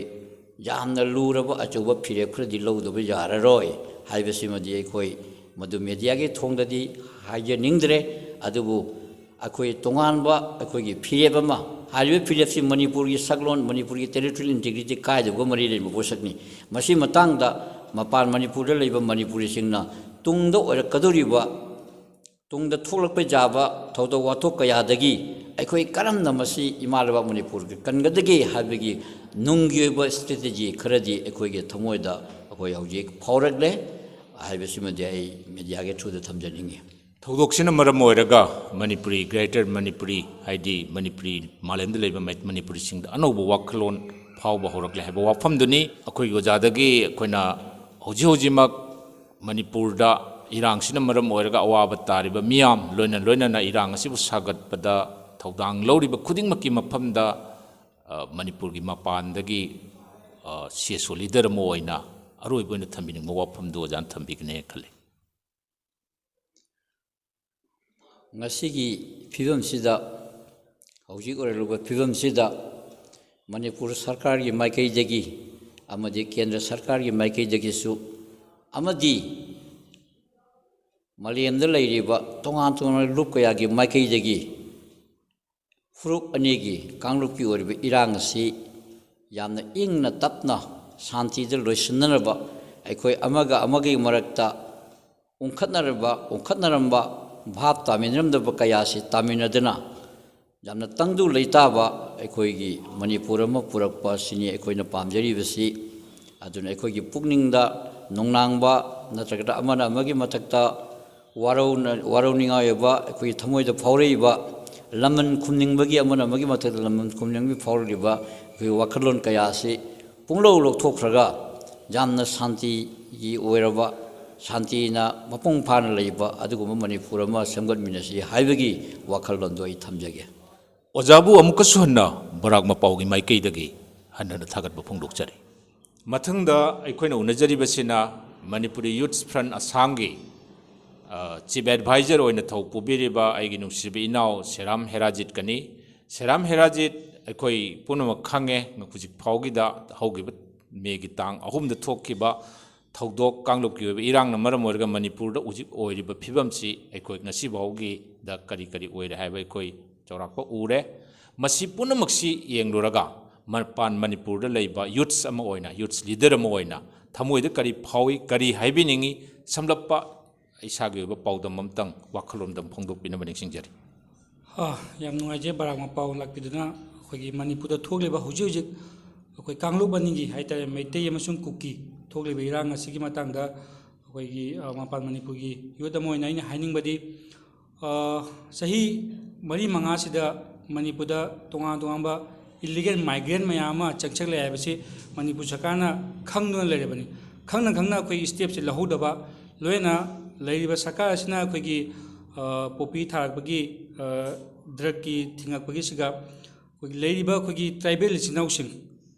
ꯌꯥꯝꯅ ꯂꯨꯔꯕ ꯑꯆꯧꯕ ꯐꯤꯔꯦꯞ ꯈꯔꯗꯤ ꯂꯧꯗꯕ ꯌꯥꯔꯔꯣꯏ ꯍꯥꯏꯕꯁꯤꯃꯗꯤ ꯑꯩꯈꯣꯏ ꯃꯗꯨ ꯃꯦꯗꯤꯌꯥꯒꯤ ꯊꯣꯡꯗꯗꯤ ꯍꯥꯏꯖꯅꯤꯡꯗ꯭ꯔꯦ꯫ ꯑꯗꯨꯕꯨ ꯑꯩꯈꯣꯏ ꯇꯣꯉꯥꯟꯕ ꯑꯩꯈꯣꯏꯒꯤ ꯐꯤꯔꯦꯞ ꯑꯃ, ꯍꯥꯏꯔꯤꯕ ꯐꯤꯔꯦꯞꯁꯤ ꯃꯅꯤꯄꯨꯔꯒꯤ ꯁꯛꯂꯣꯟ, ꯃꯅꯤꯄꯨꯔꯒꯤ ꯇꯦꯔꯤꯇꯣꯔꯤꯌꯦꯜ ꯏꯟꯇꯤꯒ꯭ꯔꯤꯇꯤ ꯀꯥꯏꯗꯕꯒ ꯃꯔꯤ ꯂꯩꯅꯕ ꯄꯣꯠꯁꯛꯅꯤ꯫ ꯃꯁꯤ ꯃꯇꯥꯡꯗ ꯃꯄꯥꯟ ꯃꯅꯤꯄꯨꯔꯗ ꯂꯩꯕ ꯃꯅꯤꯄꯨꯔꯤꯁꯤꯡꯅ ꯇꯨꯡꯗ ꯑꯣꯏꯔꯛꯀꯗꯧꯔꯤꯕ, ꯇꯨꯡꯗ ꯊꯣꯛꯂꯛꯄ ꯌꯥꯕ ꯊꯧꯗꯣꯛ ꯋꯥꯊꯣꯛ ꯀꯌꯥꯗꯒꯤ ꯑꯩꯈꯣꯏ ꯀꯔꯝꯅ ꯃꯁꯤ ꯏꯃꯥ ꯂꯩꯕꯥꯛ ꯃꯅꯤꯄꯨꯔꯒꯤ ꯀꯟꯒꯗꯒꯦ ꯍꯥꯏꯕꯒꯤ ꯅꯨꯡꯒꯤ ꯑꯣꯏꯕ ꯏꯁꯇ꯭ꯔꯦꯇꯦꯖꯤ ꯈꯔꯗꯤ ꯑꯩꯈꯣꯏꯒꯤ ꯊꯃꯣꯏꯗ ꯑꯩꯈꯣꯏ ꯍꯧꯖꯤꯛ ꯐꯥꯎꯔꯛꯂꯦ꯫ ꯍꯥꯏꯕꯁꯤꯃꯗꯤ ꯑꯩ ꯃꯦꯗꯤꯌꯥꯒꯤ ꯊ꯭ꯔꯨꯗ ꯊꯝꯖꯅꯤꯡꯉꯤ꯫ ꯊꯧꯗꯣꯛꯁꯤꯅ ꯃꯔꯝ ꯑꯣꯏꯔꯒ ꯃꯅꯤꯄꯨꯔꯤ, ꯒ꯭ꯔꯦꯇꯔ ꯃꯅꯤꯄꯨꯔꯤ, ꯍꯥꯏꯗꯤ ꯃꯅꯤꯄꯨꯔꯤ, ꯃꯥꯂꯦꯝꯗ ꯂꯩꯕ ꯃꯩ-, ꯃꯅꯤꯄꯨꯔꯤꯁꯤꯡꯗ ꯑꯅꯧꯕ ꯋꯥꯈꯜꯂꯣꯟ ꯐꯥꯎꯕ ꯍꯧꯔꯛꯂꯦ ꯍꯥꯏꯕ ꯋꯥꯐꯝꯗꯨꯅꯤ꯫ ꯑꯩꯈꯣꯏꯒꯤ ꯑꯣꯖꯥꯗꯒꯤ ꯑꯩꯈꯣꯏꯅ ꯍꯧꯖꯤꯛ ꯍꯧꯖꯤꯛꯃꯛ ꯃꯅꯤꯄꯨꯔꯗ ꯏꯔꯥꯡꯁꯤꯅ ꯃꯔꯝ ꯑꯣꯏꯔꯒ ꯑꯋꯥꯕ ꯇꯥꯔꯤꯕ ꯃꯤꯌꯥꯝ, ꯂꯣꯏꯅ ꯂꯣꯏꯅꯅ ꯏꯔꯥꯡ ꯑꯁꯤꯕꯨ ꯁꯥꯒꯠꯄꯗ ꯊꯧꯗꯥꯡ ꯂꯧꯔꯤꯕ ꯈꯨꯗꯤꯡꯃꯛꯀꯤ ꯃꯐꯝꯗ, ꯑ, ꯃꯅꯤꯄꯨꯔꯒꯤ ꯃꯄꯥꯟꯗꯒꯤ, ꯑ, ꯁꯤ ꯑꯦꯁ ꯑꯣ ꯂꯤꯗꯔ ꯑꯃ ꯑꯣꯏꯅ ꯑꯔꯣꯏꯕ ꯑꯣꯏꯅ ꯊꯝꯕꯤꯅꯤꯡꯕ ꯋꯥꯐꯝꯗꯨ ꯑꯣꯖꯥꯅ ꯊꯝꯕꯤꯒꯅꯤ ꯈꯜꯂꯤ꯫ ꯉꯁꯤꯒꯤ ꯐꯤꯕꯝꯁꯤꯗ, ꯍꯧꯖꯤꯛ ꯑꯣꯏꯔꯛꯂꯤꯕ ꯐꯤꯕꯝꯁꯤꯗ ꯃꯅꯤꯄꯨꯔ ꯁꯔꯀꯥꯔꯒꯤ ꯃꯥꯏꯀꯩꯗꯒꯤ ꯑꯃꯗꯤ ꯀꯦꯟꯗ꯭ꯔ ꯁꯔꯀꯥꯔꯒꯤ ꯃꯥꯏꯀꯩꯗꯒꯤꯁꯨ ꯑꯃꯗꯤ ꯃꯥꯂꯦꯝꯗ ꯂꯩꯔꯤꯕ ꯇꯣꯉꯥꯟ ꯇꯣꯉꯥꯟꯕ ꯂꯨꯞ ꯀꯌꯥꯒꯤ ꯃꯥꯏꯀꯩꯗꯒꯤ ꯐꯨꯔꯨꯞ ꯑꯅꯤꯒꯤ ꯀꯥꯡꯂꯨꯞꯀꯤ ꯑꯣꯏꯔꯤꯕ ꯏꯔꯥꯡ ꯑꯁꯤ ꯌꯥꯝꯅ ꯏꯪꯅ ꯇꯞꯅ ꯁꯥꯟꯇꯤꯗ ꯂꯣꯏꯁꯤꯟꯅꯅꯕ, ꯑꯩꯈꯣꯏ ꯑꯃꯒ ꯑꯃꯒꯤ ꯃꯔꯛꯇ ꯎꯪꯈꯠꯅꯔꯕ, ꯎꯪꯈꯠꯅꯔꯝꯕ, ꯚꯥꯞ ꯇꯥꯃꯤꯟꯅꯔꯝꯗꯕ ꯀꯌꯥ ꯑꯁꯤ ꯇꯥꯃꯤꯟꯅꯗꯨꯅ ꯌꯥꯝꯅ ꯇꯪꯗꯨ ꯂꯩꯇꯥꯕ ꯑꯩꯈꯣꯏꯒꯤ ꯃꯅꯤꯄꯨꯔ ꯑꯃ ꯄꯨꯔꯛꯄ ꯑꯁꯤꯅꯤ ꯑꯩꯈꯣꯏꯅ ꯄꯥꯝꯖꯔꯤꯕꯁꯤ꯫ ꯑꯗꯨꯅ ꯑꯩꯈꯣꯏꯒꯤ ꯄꯨꯛꯅꯤꯡꯗ ꯅꯨꯡꯅꯥꯡꯕ ꯅꯠꯇ꯭ꯔꯒꯅ ꯑꯃꯅ ꯑꯃꯒꯤ ꯃꯊꯛꯇ ꯋꯥꯔꯧꯅ-, ꯋꯥꯔꯧꯅꯤꯡꯉꯥꯏ ꯑꯣꯏꯕ, ꯑꯩꯈꯣꯏꯒꯤ ꯊꯃꯣꯏꯗ ꯐꯥꯎꯔꯛꯏꯕ, ꯂꯃꯟ ꯈꯨꯝꯅꯤꯡꯕꯒꯤ, ꯑꯃꯅ ꯑꯃꯒꯤ ꯃꯊꯛꯇ ꯂꯃꯟ ꯈꯨꯝꯅꯤꯡꯕꯒꯤ ꯐꯥꯎꯔꯛꯂꯤꯕ ꯑꯩꯈꯣꯏꯒꯤ ꯋꯥꯈꯜꯂꯣꯟ ꯀꯌꯥ ꯑꯁꯤ ꯄꯨꯡꯂꯧ ꯂꯧꯊꯣꯛꯈ꯭ꯔꯒ, ꯌꯥꯝꯅ ꯁꯥꯟꯇꯤꯒꯤ ꯑꯣꯏꯔꯕ, ꯁꯥꯟꯇꯤꯅ ꯃꯄꯨꯡ ꯐꯥꯅ ꯂꯩꯕ ꯑꯗꯨꯒꯨꯝꯕ ꯃꯅꯤꯄꯨꯔ ꯑꯃ ꯁꯦꯝꯒꯠꯃꯤꯟꯅꯁꯤ ꯍꯥꯏꯕꯒꯤ ꯋꯥꯈꯜꯂꯣꯟꯗꯨ ꯑꯩ ꯊꯝꯖꯒꯦ꯫ ꯑꯣꯖꯥꯕꯨ ꯑꯃꯨꯛꯀꯁꯨ ꯍꯟꯅ ꯕꯔꯥꯛ ꯃꯄꯥꯎꯒꯤ ꯃꯥꯏꯀꯩꯗꯒꯤ ꯍꯟꯅ ꯊꯥꯒꯠꯄ ꯐꯣꯡꯗꯣꯛꯆꯔꯤ꯫ ꯃꯊꯪꯗ ꯑꯩꯈꯣꯏꯅ ꯎꯅꯖꯔꯤꯕꯁꯤꯅ ꯃꯅꯤꯄꯨꯔꯤ ꯌꯨꯠꯁ ꯐ꯭ꯔꯟꯠ ꯑꯁꯥꯝꯒꯤ, ꯑ, ꯆꯤꯐ ꯑꯦꯗꯚꯥꯏꯖꯔ ꯑꯣꯏꯅ ꯊꯧ ꯄꯨꯕꯤꯔꯤꯕ ꯑꯩꯒꯤ ꯅꯨꯡꯁꯤꯕ ꯏꯅꯥꯎ ꯁꯦꯔꯥꯝ ꯍꯦꯔꯥꯖꯤꯠꯀꯅꯤ꯫ ꯁꯦꯔꯥꯝ ꯍꯦꯔꯥꯖꯤꯠ ꯑꯩꯈꯣꯏ ꯄꯨꯝꯅꯃꯛ ꯈꯪꯉꯦ, ꯍꯧꯖꯤꯛ ꯐꯥꯎꯒꯤꯗ ꯍꯧꯈꯤꯕ ꯃꯦꯒꯤ ꯇꯥꯡ ꯑꯍꯨꯝꯗ ꯊꯣꯛꯈꯤꯕ ꯊꯧꯗꯣꯛ, ꯀꯥꯡꯂꯨꯞꯀꯤ ꯑꯣꯏꯕ ꯏꯔꯥꯡꯅ ꯃꯔꯝ ꯑꯣꯏꯔꯒ ꯃꯅꯤꯄꯨꯔꯗ ꯍꯧꯖꯤꯛ ꯑꯣꯏꯔꯤꯕ ꯐꯤꯕꯝꯁꯤ ꯑꯩꯈꯣꯏ ꯉꯁꯤ ꯐꯥꯎꯒꯤꯗ ꯀꯔꯤ ꯀꯔꯤ ꯑꯣꯏꯔꯦ ꯍꯥꯏꯕ ꯑꯩꯈꯣꯏ ꯆꯥꯎꯔꯥꯛꯄ ꯎꯔꯦ꯫ ꯃꯁꯤ ꯄꯨꯝꯅꯃꯛꯁꯤ ꯌꯦꯡꯂꯨꯔꯒ ꯃꯄꯥꯟ ꯃꯅꯤꯄꯨꯔꯗ ꯂꯩꯕ ꯌꯨꯠꯁ ꯑꯃ ꯑꯣꯏꯅ, ꯌꯨꯠꯁ ꯂꯤꯗꯔ ꯑꯃ ꯑꯣꯏꯅ ꯊꯃꯣꯏꯗ ꯀꯔꯤ ꯐꯥꯎꯏ, ꯀꯔꯤ ꯍꯥꯏꯕꯤꯅꯤꯡꯏ, ꯁꯝꯂꯞꯄ ꯏꯁꯥꯒꯤ ꯑꯣꯏꯕ ꯄꯥꯎꯗꯝ ꯑꯃꯇꯪ, ꯋꯥꯈꯜꯂꯣꯟ ꯑꯃꯇꯪ ꯐꯣꯡꯗꯣꯛꯄꯤꯅꯕ ꯅꯤꯡꯁꯤꯡꯖꯔꯤ꯫ ꯑꯥ, ꯌꯥꯝ ꯅꯨꯡꯉꯥꯏꯖꯩ ꯕꯔꯥꯛ ꯃꯄꯥꯎ ꯂꯥꯛꯄꯤꯗꯨꯅ꯫ ꯑꯩꯈꯣꯏꯒꯤ ꯃꯅꯤꯄꯨꯔꯗ ꯊꯣꯛꯂꯤꯕ ꯍꯧꯖꯤꯛ ꯍꯧꯖꯤꯛ ꯑꯩꯈꯣꯏ ꯀꯥꯡꯂꯨꯞ ꯑꯅꯤꯒꯤ ꯍꯥꯏꯇꯥꯔꯦ, ꯃꯩꯇꯩ ꯑꯃꯁꯨꯡ ꯀꯨꯀꯤ ꯊꯣꯛꯂꯤꯕ ꯏꯔꯥꯡ ꯑꯁꯤꯒꯤ ꯃꯇꯥꯡꯗ ꯑꯩꯈꯣꯏꯒꯤ, ꯑ, ꯃꯄꯥꯟ ꯃꯅꯤꯄꯨꯔꯒꯤ ꯌꯨꯠ ꯑꯃ ꯑꯣꯏꯅ ꯑꯩꯅ ꯍꯥꯏꯅꯤꯡꯕꯗꯤ, ꯑ, ꯆꯍꯤ ꯃꯔꯤ ꯃꯉꯥꯁꯤꯗ ꯃꯅꯤꯄꯨꯔꯗ ꯇꯣꯉꯥꯟ ꯇꯣꯉꯥꯟꯕ ꯏꯂꯤꯒꯦꯜ ꯃꯥꯏꯒ꯭ꯔꯦꯟ ꯃꯌꯥꯝ ꯑꯃ ꯆꯪꯁꯤꯜꯂꯛꯑꯦ ꯍꯥꯏꯕꯁꯤ ꯃꯅꯤꯄꯨꯔ ꯁꯔꯀꯥꯔꯅ ꯈꯪꯗꯨꯅ ꯂꯩꯔꯕꯅꯤ꯫ ꯈꯪꯅ ꯈꯪꯅ ꯑꯩꯈꯣꯏ ꯁ꯭ꯇꯦꯞꯁꯦ ꯂꯧꯍꯧꯗꯕ, ꯂꯣꯏꯅꯅ ꯂꯩꯔꯤꯕ ꯁꯔꯀꯥꯔ ꯑꯁꯤꯅ ꯑꯩꯈꯣꯏꯒꯤ, ꯑ, ꯄꯣꯄꯤ ꯊꯥꯔꯛꯄꯒꯤ, ꯑ, ꯗ꯭ꯔꯒꯀꯤ ꯊꯤꯡꯉꯛꯄꯒꯤꯁꯤꯒ ꯑꯩꯈꯣꯏꯒꯤ ꯂꯩꯔꯤꯕ ꯑꯩꯈꯣꯏꯒꯤ ꯇ꯭ꯔꯥꯏꯕꯦꯜ ꯏꯆꯤꯟ ꯏꯅꯥꯎꯁꯤꯡ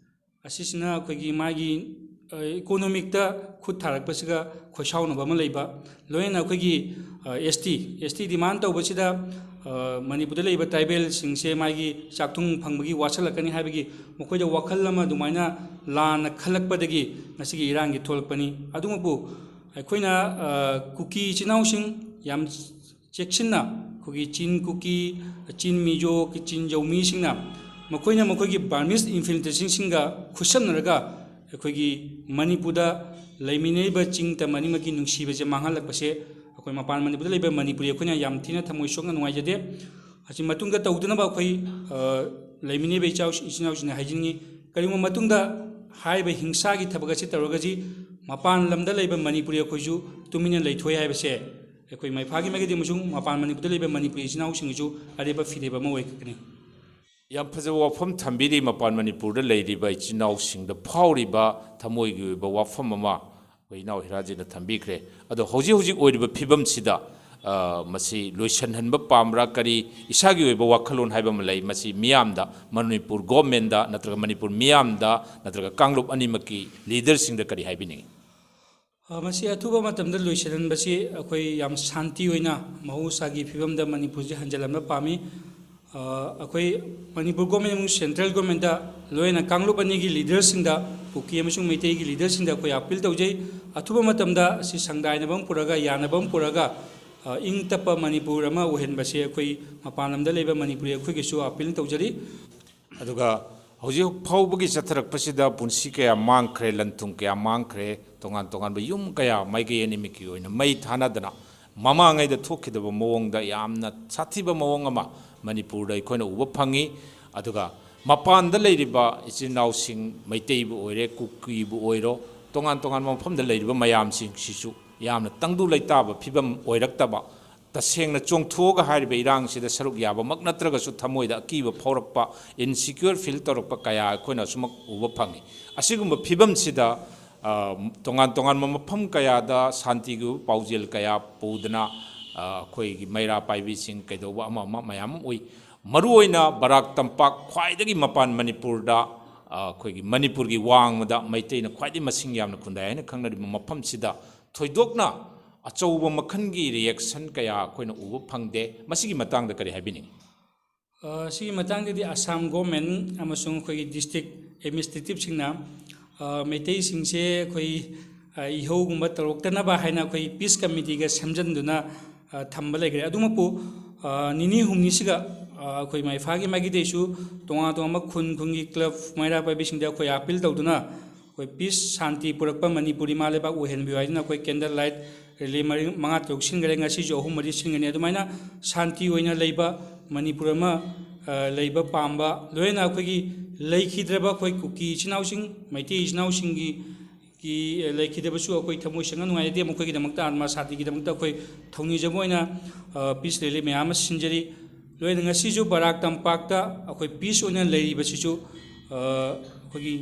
ꯑꯁꯤꯁꯤꯅ ꯑꯩꯈꯣꯏꯒꯤ ꯃꯥꯒꯤ, ꯑ, ꯏꯀꯣꯅꯣꯃꯤꯛꯇ ꯈꯨꯠ ꯊꯥꯔꯛꯄꯁꯤꯒ ꯈꯣꯏꯁꯥꯎꯅꯕ ꯑꯃ ꯂꯩꯕ, ꯂꯣꯏꯅꯅ ꯑꯩꯈꯣꯏꯒꯤ, ꯑ, ꯑꯦꯁ ꯇꯤ, ꯑꯦꯁ ꯇꯤ ꯗꯤꯃꯥꯟ ꯇꯧꯕꯁꯤꯗ, ꯑ, ꯃꯅꯤꯄꯨꯔꯗ ꯂꯩꯕ ꯇ꯭ꯔꯥꯏꯕꯦꯜꯁꯤꯡꯁꯦ ꯃꯥꯒꯤ ꯆꯥꯛꯊꯨꯡ ꯐꯪꯕꯒꯤ ꯋꯥꯁꯜꯂꯛꯀꯅꯤ ꯍꯥꯏꯕꯒꯤ ꯃꯈꯣꯏꯗ ꯋꯥꯈꯜ ꯑꯃ ꯑꯗꯨꯃꯥꯏꯅ ꯂꯥꯟꯅ ꯈꯜꯂꯛꯄꯗꯒꯤ ꯉꯁꯤꯒꯤ ꯏꯔꯥꯡꯒꯤ ꯊꯣꯛꯂꯛꯄꯅꯤ꯫ ꯑꯗꯨꯃꯛꯄꯨ ꯑꯩꯈꯣꯏꯅ, ꯑ, ꯀꯨꯀꯤ ꯏꯆꯤꯟ ꯏꯅꯥꯎꯁꯤꯡ ꯌꯥꯝ ꯆꯦꯛꯁꯤꯟꯅ ꯑꯩꯈꯣꯏꯒꯤ ꯆꯤꯟ ꯀꯨꯀꯤ, ꯆꯤꯟ ꯃꯤꯖꯣ, ꯆꯤꯟ ꯖꯧꯃꯤꯁꯤꯡꯅ ꯃꯈꯣꯏꯅ ꯃꯈꯣꯏꯒꯤ ꯕꯔꯃꯤꯁ ꯏꯟꯐꯤꯜꯇ꯭ꯔꯦꯁꯟꯁꯤꯡꯒ ꯈꯨꯠꯁꯝꯅꯔꯒ ꯑꯩꯈꯣꯏꯒꯤ ꯃꯅꯤꯄꯨꯔꯗ ꯂꯩꯃꯤꯟꯅꯔꯤꯕ ꯆꯤꯡ ꯇꯝ ꯑꯅꯤꯃꯛꯀꯤ ꯅꯨꯡꯁꯤꯕꯁꯦ ꯃꯥꯡꯍꯜꯂꯛꯄꯁꯦ ꯑꯩꯈꯣꯏ ꯃꯄꯥꯟ ꯃꯅꯤꯄꯨꯔꯗ ꯂꯩꯕ ꯃꯅꯤꯄꯨꯔꯤ ꯑꯩꯈꯣꯏꯅ ꯌꯥꯝ ꯊꯤꯅ ꯊꯃꯣꯏ ꯁꯣꯛꯅ ꯅꯨꯡꯉꯥꯏꯖꯗꯦ꯫ ꯑꯁꯤ ꯃꯇꯨꯡꯗ ꯇꯧꯗꯅꯕ ꯑꯩꯈꯣꯏ, ꯑ, ꯂꯩꯃꯤꯟꯅꯔꯤꯕ ꯏꯆꯥꯎ-, ꯏꯆꯤꯟ ꯏꯅꯥꯎꯁꯤꯡꯅ ꯍꯥꯏꯖꯅꯤꯡꯉꯤ꯫ ꯀꯔꯤꯒꯨꯝꯕ ꯃꯇꯨꯡꯗ ꯍꯥꯏꯔꯤꯕ ꯍꯤꯡꯁꯥꯒꯤ ꯊꯕꯛ ꯑꯁꯤ ꯇꯧꯔꯒꯗꯤ ꯃꯄꯥꯟ ꯂꯝꯗ ꯂꯩꯕ ꯃꯅꯤꯄꯨꯔꯤ ꯑꯩꯈꯣꯏꯁꯨ ꯇꯨꯃꯤꯟꯅ ꯂꯩꯊꯣꯛꯑꯦ ꯍꯥꯏꯕꯁꯦ ꯑꯩꯈꯣꯏ ꯃꯩꯐꯥꯒꯤ ꯃꯥꯏꯀꯩꯗꯒꯤ ꯑꯃꯁꯨꯡ ꯃꯄꯥꯟ ꯃꯅꯤꯄꯨꯔꯗ ꯂꯩꯕ ꯃꯅꯤꯄꯨꯔꯤ ꯏꯆꯤꯟ ꯏꯅꯥꯎꯁꯤꯡꯒꯤꯁꯨ ꯑꯔꯦꯞꯄ ꯐꯤꯔꯦꯞ ꯑꯃ ꯑꯣꯏꯒꯅꯤ꯫ ꯌꯥꯝ ꯐꯖꯕ ꯋꯥꯐꯝ ꯊꯝꯕꯤꯔꯤ꯫ ꯃꯄꯥꯟ ꯃꯅꯤꯄꯨꯔꯗ ꯂꯩꯔꯤꯕ ꯏꯆꯤꯟ ꯏꯅꯥꯎꯁꯤꯡꯗ ꯐꯥꯎꯔꯤꯕ ꯊꯃꯣꯏꯒꯤ ꯑꯣꯏꯕ ꯋꯥꯐꯝ ꯑꯃ ꯑꯩꯈꯣꯏ ꯏꯅꯥꯎ ꯍꯤꯔꯥꯖꯤꯅ ꯊꯝꯕꯤꯈ꯭ꯔꯦ꯫ ꯑꯗꯣ ꯍꯧꯖꯤꯛ ꯍꯧꯖꯤꯛ ꯑꯣꯏꯔꯤꯕ ꯐꯤꯕꯝꯁꯤꯗ, ꯑ, ꯃꯁꯤ ꯂꯣꯏꯁꯤꯟꯍꯟꯕ ꯄꯥꯝꯕ꯭ꯔꯥ? ꯀꯔꯤ ꯏꯁꯥꯒꯤ ꯑꯣꯏꯕ ꯋꯥꯈꯜꯂꯣꯟ ꯍꯥꯏꯕ ꯑꯃ ꯂꯩ, ꯃꯁꯤ ꯃꯤꯌꯥꯝꯗ, ꯃꯅꯤꯄꯨꯔ ꯒꯣꯔꯃꯦꯟꯗ ꯅꯠꯇ꯭ꯔꯒ ꯃꯅꯤꯄꯨꯔ ꯃꯤꯌꯥꯝꯗ ꯅꯠꯇ꯭ꯔꯒ ꯀꯥꯡꯂꯨꯞ ꯑꯅꯤꯃꯛꯀꯤ ꯂꯤꯗꯔꯁꯤꯡꯗ ꯀꯔꯤ ꯍꯥꯏꯕꯤꯅꯤꯡꯉꯤ? ꯑ, ꯃꯁꯤ ꯑꯊꯨꯕ ꯃꯇꯝꯗ ꯂꯣꯏꯁꯤꯟꯍꯟꯕꯁꯤ ꯑꯩꯈꯣꯏ ꯌꯥꯝ ꯁꯥꯟꯇꯤ ꯑꯣꯏꯅ ꯃꯍꯧꯁꯥꯒꯤ ꯐꯤꯕꯝꯗ ꯃꯅꯤꯄꯨꯔꯁꯤ ꯍꯟꯖꯤꯜꯍꯟꯕ ꯄꯥꯝꯃꯤ꯫ ꯑ, ꯑꯩꯈꯣꯏ ꯃꯅꯤꯄꯨꯔ ꯒꯣꯔꯃꯦꯟ ꯑꯃꯁꯨꯡ ꯁꯦꯟꯇ꯭ꯔꯦꯜ ꯒꯣꯔꯃꯦꯟꯗ, ꯂꯣꯏꯅꯅ ꯀꯥꯡꯂꯨꯞ ꯑꯅꯤꯒꯤ ꯂꯤꯗꯔꯁꯤꯡꯗ, ꯀꯨꯀꯤ ꯑꯃꯁꯨꯡ ꯃꯩꯇꯩꯒꯤ ꯂꯤꯗꯔꯁꯤꯡꯗ ꯑꯩꯈꯣꯏ ꯑꯄꯤꯜ ꯇꯧꯖꯩ꯫ ꯑꯊꯨꯕ ꯃꯇꯝꯗ ꯑꯁꯤ ꯁꯪꯗꯥꯏꯅꯕ ꯑꯃ ꯄꯨꯔꯒ, ꯌꯥꯅꯕ ꯑꯃ ꯄꯨꯔꯒ, ꯑ, ꯏꯪ ꯇꯞꯄ ꯃꯅꯤꯄꯨꯔ ꯑꯃ ꯑꯣꯏꯍꯟꯕꯁꯦ ꯑꯩꯈꯣꯏ ꯃꯄꯥꯟ ꯂꯝꯗ ꯂꯩꯕ ꯃꯅꯤꯄꯨꯔꯤ ꯑꯩꯈꯣꯏꯒꯤꯁꯨ ꯑꯄꯤꯜ ꯇꯧꯖꯔꯤ꯫ ꯑꯗꯨꯒ ꯍꯧꯖꯤꯛ ꯐꯥꯎꯕꯒꯤ ꯆꯠꯊꯔꯛꯄꯁꯤꯗ ꯄꯨꯟꯁꯤ ꯀꯌꯥ ꯃꯥꯡꯈ꯭ꯔꯦ, ꯂꯟ ꯊꯨꯝ ꯀꯌꯥ ꯃꯥꯡꯈ꯭ꯔꯦ, ꯇꯣꯉꯥꯟ ꯇꯣꯉꯥꯟꯕ ꯌꯨꯝ ꯀꯌꯥ ꯃꯥꯏꯀꯩ ꯑꯅꯤꯃꯛꯀꯤ ꯑꯣꯏꯅ ꯃꯩ ꯊꯥꯅꯗꯅ ꯃꯃꯥꯡꯉꯩꯗ ꯊꯣꯛꯈꯤꯗꯕ ꯃꯑꯣꯡꯗ ꯌꯥꯝꯅ ꯁꯥꯊꯤꯕ ꯃꯑꯣꯡ ꯑꯃ ꯃꯅꯤꯄꯨꯔꯗ ꯑꯩꯈꯣꯏꯅ ꯎꯕ ꯐꯪꯉꯤ꯫ ꯑꯗꯨꯒ ꯃꯄꯥꯟꯗ ꯂꯩꯔꯤꯕ ꯏꯆꯤꯟ ꯏꯅꯥꯎꯁꯤꯡ, ꯃꯩꯇꯩꯕꯨ ꯑꯣꯏꯔꯦ, ꯀꯨꯀꯤꯕꯨ ꯑꯣꯏꯔꯣ, ꯇꯣꯉꯥꯟ ꯇꯣꯉꯥꯟꯕ ꯃꯐꯝꯗ ꯂꯩꯔꯤꯕ ꯃꯌꯥꯝꯁꯤꯡꯁꯤꯁꯨ ꯌꯥꯝꯅ ꯇꯪꯗꯨ ꯂꯩꯇꯥꯕ ꯐꯤꯕꯝ ꯑꯣꯏꯔꯛꯇꯕ, ꯇꯁꯦꯡꯅ ꯆꯣꯡꯊꯣꯛꯑꯒ ꯍꯥꯏꯔꯤꯕ ꯏꯔꯥꯡꯁꯤꯗ ꯁꯔꯨꯛ ꯌꯥꯕꯃꯛ ꯅꯠꯇ꯭ꯔꯒꯁꯨ ꯊꯃꯣꯏꯗ ꯑꯀꯤꯕ ꯐꯥꯎꯔꯛꯄ, ꯏꯟꯁꯤꯀ꯭ꯌꯣꯔ ꯐꯤꯜ ꯇꯧꯔꯛꯄ ꯀꯌꯥ ꯑꯩꯈꯣꯏꯅ ꯑꯁꯨꯃꯛ ꯎꯕ ꯐꯪꯉꯤ꯫ ꯑꯁꯤꯒꯨꯝꯕ ꯐꯤꯕꯝꯁꯤꯗ, ꯑ, ꯇꯣꯉꯥꯟ ꯇꯣꯉꯥꯟꯕ ꯃꯐꯝ ꯀꯌꯥꯗ ꯁꯥꯟꯇꯤꯒꯤ ꯑꯣꯏꯕ ꯄꯥꯎꯖꯦꯜ ꯀꯌꯥ ꯄꯨꯗꯅ, ꯑ, ꯑꯩꯈꯣꯏꯒꯤ ꯃꯩꯔꯥ ꯄꯥꯏꯕꯤꯁꯤꯡ ꯀꯩꯗꯧꯕ ꯑꯃ ꯑꯃ ꯃꯌꯥꯝ ꯑꯃ ꯎꯏ꯫ ꯃꯔꯨꯑꯣꯏꯅ ꯕꯔꯥꯛ ꯇꯝꯄꯥꯛ, ꯈ꯭ꯋꯥꯏꯗꯒꯤ ꯃꯄꯥꯟ ꯃꯅꯤꯄꯨꯔꯗ, ꯑ, ꯑꯩꯈꯣꯏꯒꯤ ꯃꯅꯤꯄꯨꯔꯒꯤ ꯋꯥꯡꯃꯗ ꯃꯩꯇꯩꯅ ꯈ꯭ꯋꯥꯏꯗꯒꯤ ꯃꯁꯤꯡ ꯌꯥꯝꯅ ꯈꯨꯟꯗꯥꯏ ꯍꯥꯏꯅ ꯈꯪꯅꯔꯤꯕ ꯃꯐꯝꯁꯤꯗ ꯊꯣꯏꯗꯣꯛꯅ ꯑꯆꯧꯕ ꯃꯈꯜꯒꯤ ꯔꯤꯌꯦꯛꯁꯟ ꯀꯌꯥ ꯑꯩꯈꯣꯏꯅ ꯎꯕ ꯐꯪꯗꯦ꯫ ꯃꯁꯤꯒꯤ ꯃꯇꯥꯡꯗ ꯀꯔꯤ ꯍꯥꯏꯕꯤꯅꯤꯡꯏ? ꯑ, ꯁꯤꯒꯤ ꯃꯇꯥꯡꯗꯗꯤ ꯑꯁꯥꯝ ꯒꯣꯔꯃꯦꯟ ꯑꯃꯁꯨꯡ ꯑꯩꯈꯣꯏꯒꯤ ꯗꯤꯁꯇ꯭ꯔꯤꯛ ꯑꯦꯗꯃꯤꯅꯤꯁꯇ꯭ꯔꯦꯇꯤꯞꯁꯤꯡꯅ, ꯑ, ꯃꯩꯇꯩꯁꯤꯡꯁꯦ ꯑꯩꯈꯣꯏ, ꯑ, ꯏꯍꯧꯒꯨꯝꯕ ꯇꯧꯔꯛꯇꯅꯕ ꯍꯥꯏꯅ ꯑꯩꯈꯣꯏ ꯄꯤꯁ ꯀꯃꯤꯇꯤꯒ ꯁꯦꯝꯖꯤꯟꯗꯨꯅ, ꯑ, ꯊꯝꯕ ꯂꯩꯈ꯭ꯔꯦ꯫ ꯑꯗꯨꯃꯛꯄꯨ, ꯑ, ꯅꯤꯅꯤ ꯍꯨꯝꯅꯤꯁꯤꯒ, ꯑ, ꯑꯩꯈꯣꯏ ꯃꯩꯐꯥꯒꯤ ꯃꯥꯏꯀꯩꯗꯩꯁꯨ ꯇꯣꯉꯥꯟ ꯇꯣꯉꯥꯟꯕ ꯈꯨꯟ ꯈꯨꯟꯒꯤ ꯀ꯭ꯂꯕ ꯃꯩꯔꯥ ꯄꯥꯏꯕꯤꯁꯤꯡꯗ ꯑꯩꯈꯣꯏ ꯑꯥꯄꯤꯜ ꯇꯧꯗꯨꯅ ꯑꯩꯈꯣꯏ ꯄꯤꯁ ꯁꯥꯟꯇꯤ ꯄꯨꯔꯛꯄ ꯃꯅꯤꯄꯨꯔ ꯏꯃꯥ ꯂꯩꯕꯥꯛ ꯑꯣꯏꯍꯟꯕꯤꯌꯨ ꯍꯥꯏꯗꯨꯅ ꯑꯩꯈꯣꯏ ꯀꯦꯟꯗꯜ ꯂꯥꯏꯠ ꯔꯦꯂꯤ ꯃꯔꯤ, ꯃꯉꯥ ꯇꯔꯨꯛ ꯁꯤꯟꯈ꯭ꯔꯦ, ꯉꯁꯤꯁꯨ ꯑꯍꯨꯝ ꯃꯔꯤ ꯁꯤꯟꯒꯅꯤ꯫ ꯑꯗꯨꯃꯥꯏꯅ ꯁꯥꯟꯇꯤ ꯑꯣꯏꯅ ꯂꯩꯕ ꯃꯅꯤꯄꯨꯔ ꯑꯃ, ꯑ, ꯂꯩꯕ ꯄꯥꯝꯕ, ꯂꯣꯏꯅ ꯑꯩꯈꯣꯏꯒꯤ ꯂꯩꯈꯤꯗ꯭ꯔꯕ ꯑꯩꯈꯣꯏ ꯀꯨꯀꯤ ꯏꯆꯤꯟ ꯏꯅꯥꯎꯁꯤꯡ, ꯃꯩꯇꯩ ꯏꯆꯤꯟ ꯏꯅꯥꯎꯁꯤꯡꯒꯤ ꯀꯤ, ꯑ, ꯂꯩꯈꯤꯗꯕꯁꯨ ꯑꯩꯈꯣꯏ ꯊꯃꯣꯏ ꯁꯦꯡꯅ ꯅꯨꯡꯉꯥꯏꯖꯗꯦ꯫ ꯃꯈꯣꯏꯒꯤꯗꯃꯛꯇ, ꯑꯥꯔꯃꯥ ꯁꯥꯟꯇꯤꯒꯤꯗꯃꯛꯇ ꯑꯩꯈꯣꯏ ꯊꯧꯅꯤꯖꯕ ꯑꯣꯏꯅ, ꯑ, ꯄꯤꯁ ꯔꯦꯂꯤ ꯃꯌꯥꯝ ꯑꯃ ꯁꯤꯟꯖꯔꯤ꯫ ꯂꯣꯏꯅ ꯉꯁꯤꯁꯨ ꯕꯔꯥꯛ ꯇꯝꯄꯥꯛꯇ ꯑꯩꯈꯣꯏ ꯄꯤꯁ ꯑꯣꯏꯅ ꯂꯩꯔꯤꯕꯁꯤꯁꯨ, ꯑ, ꯑꯩꯈꯣꯏꯒꯤ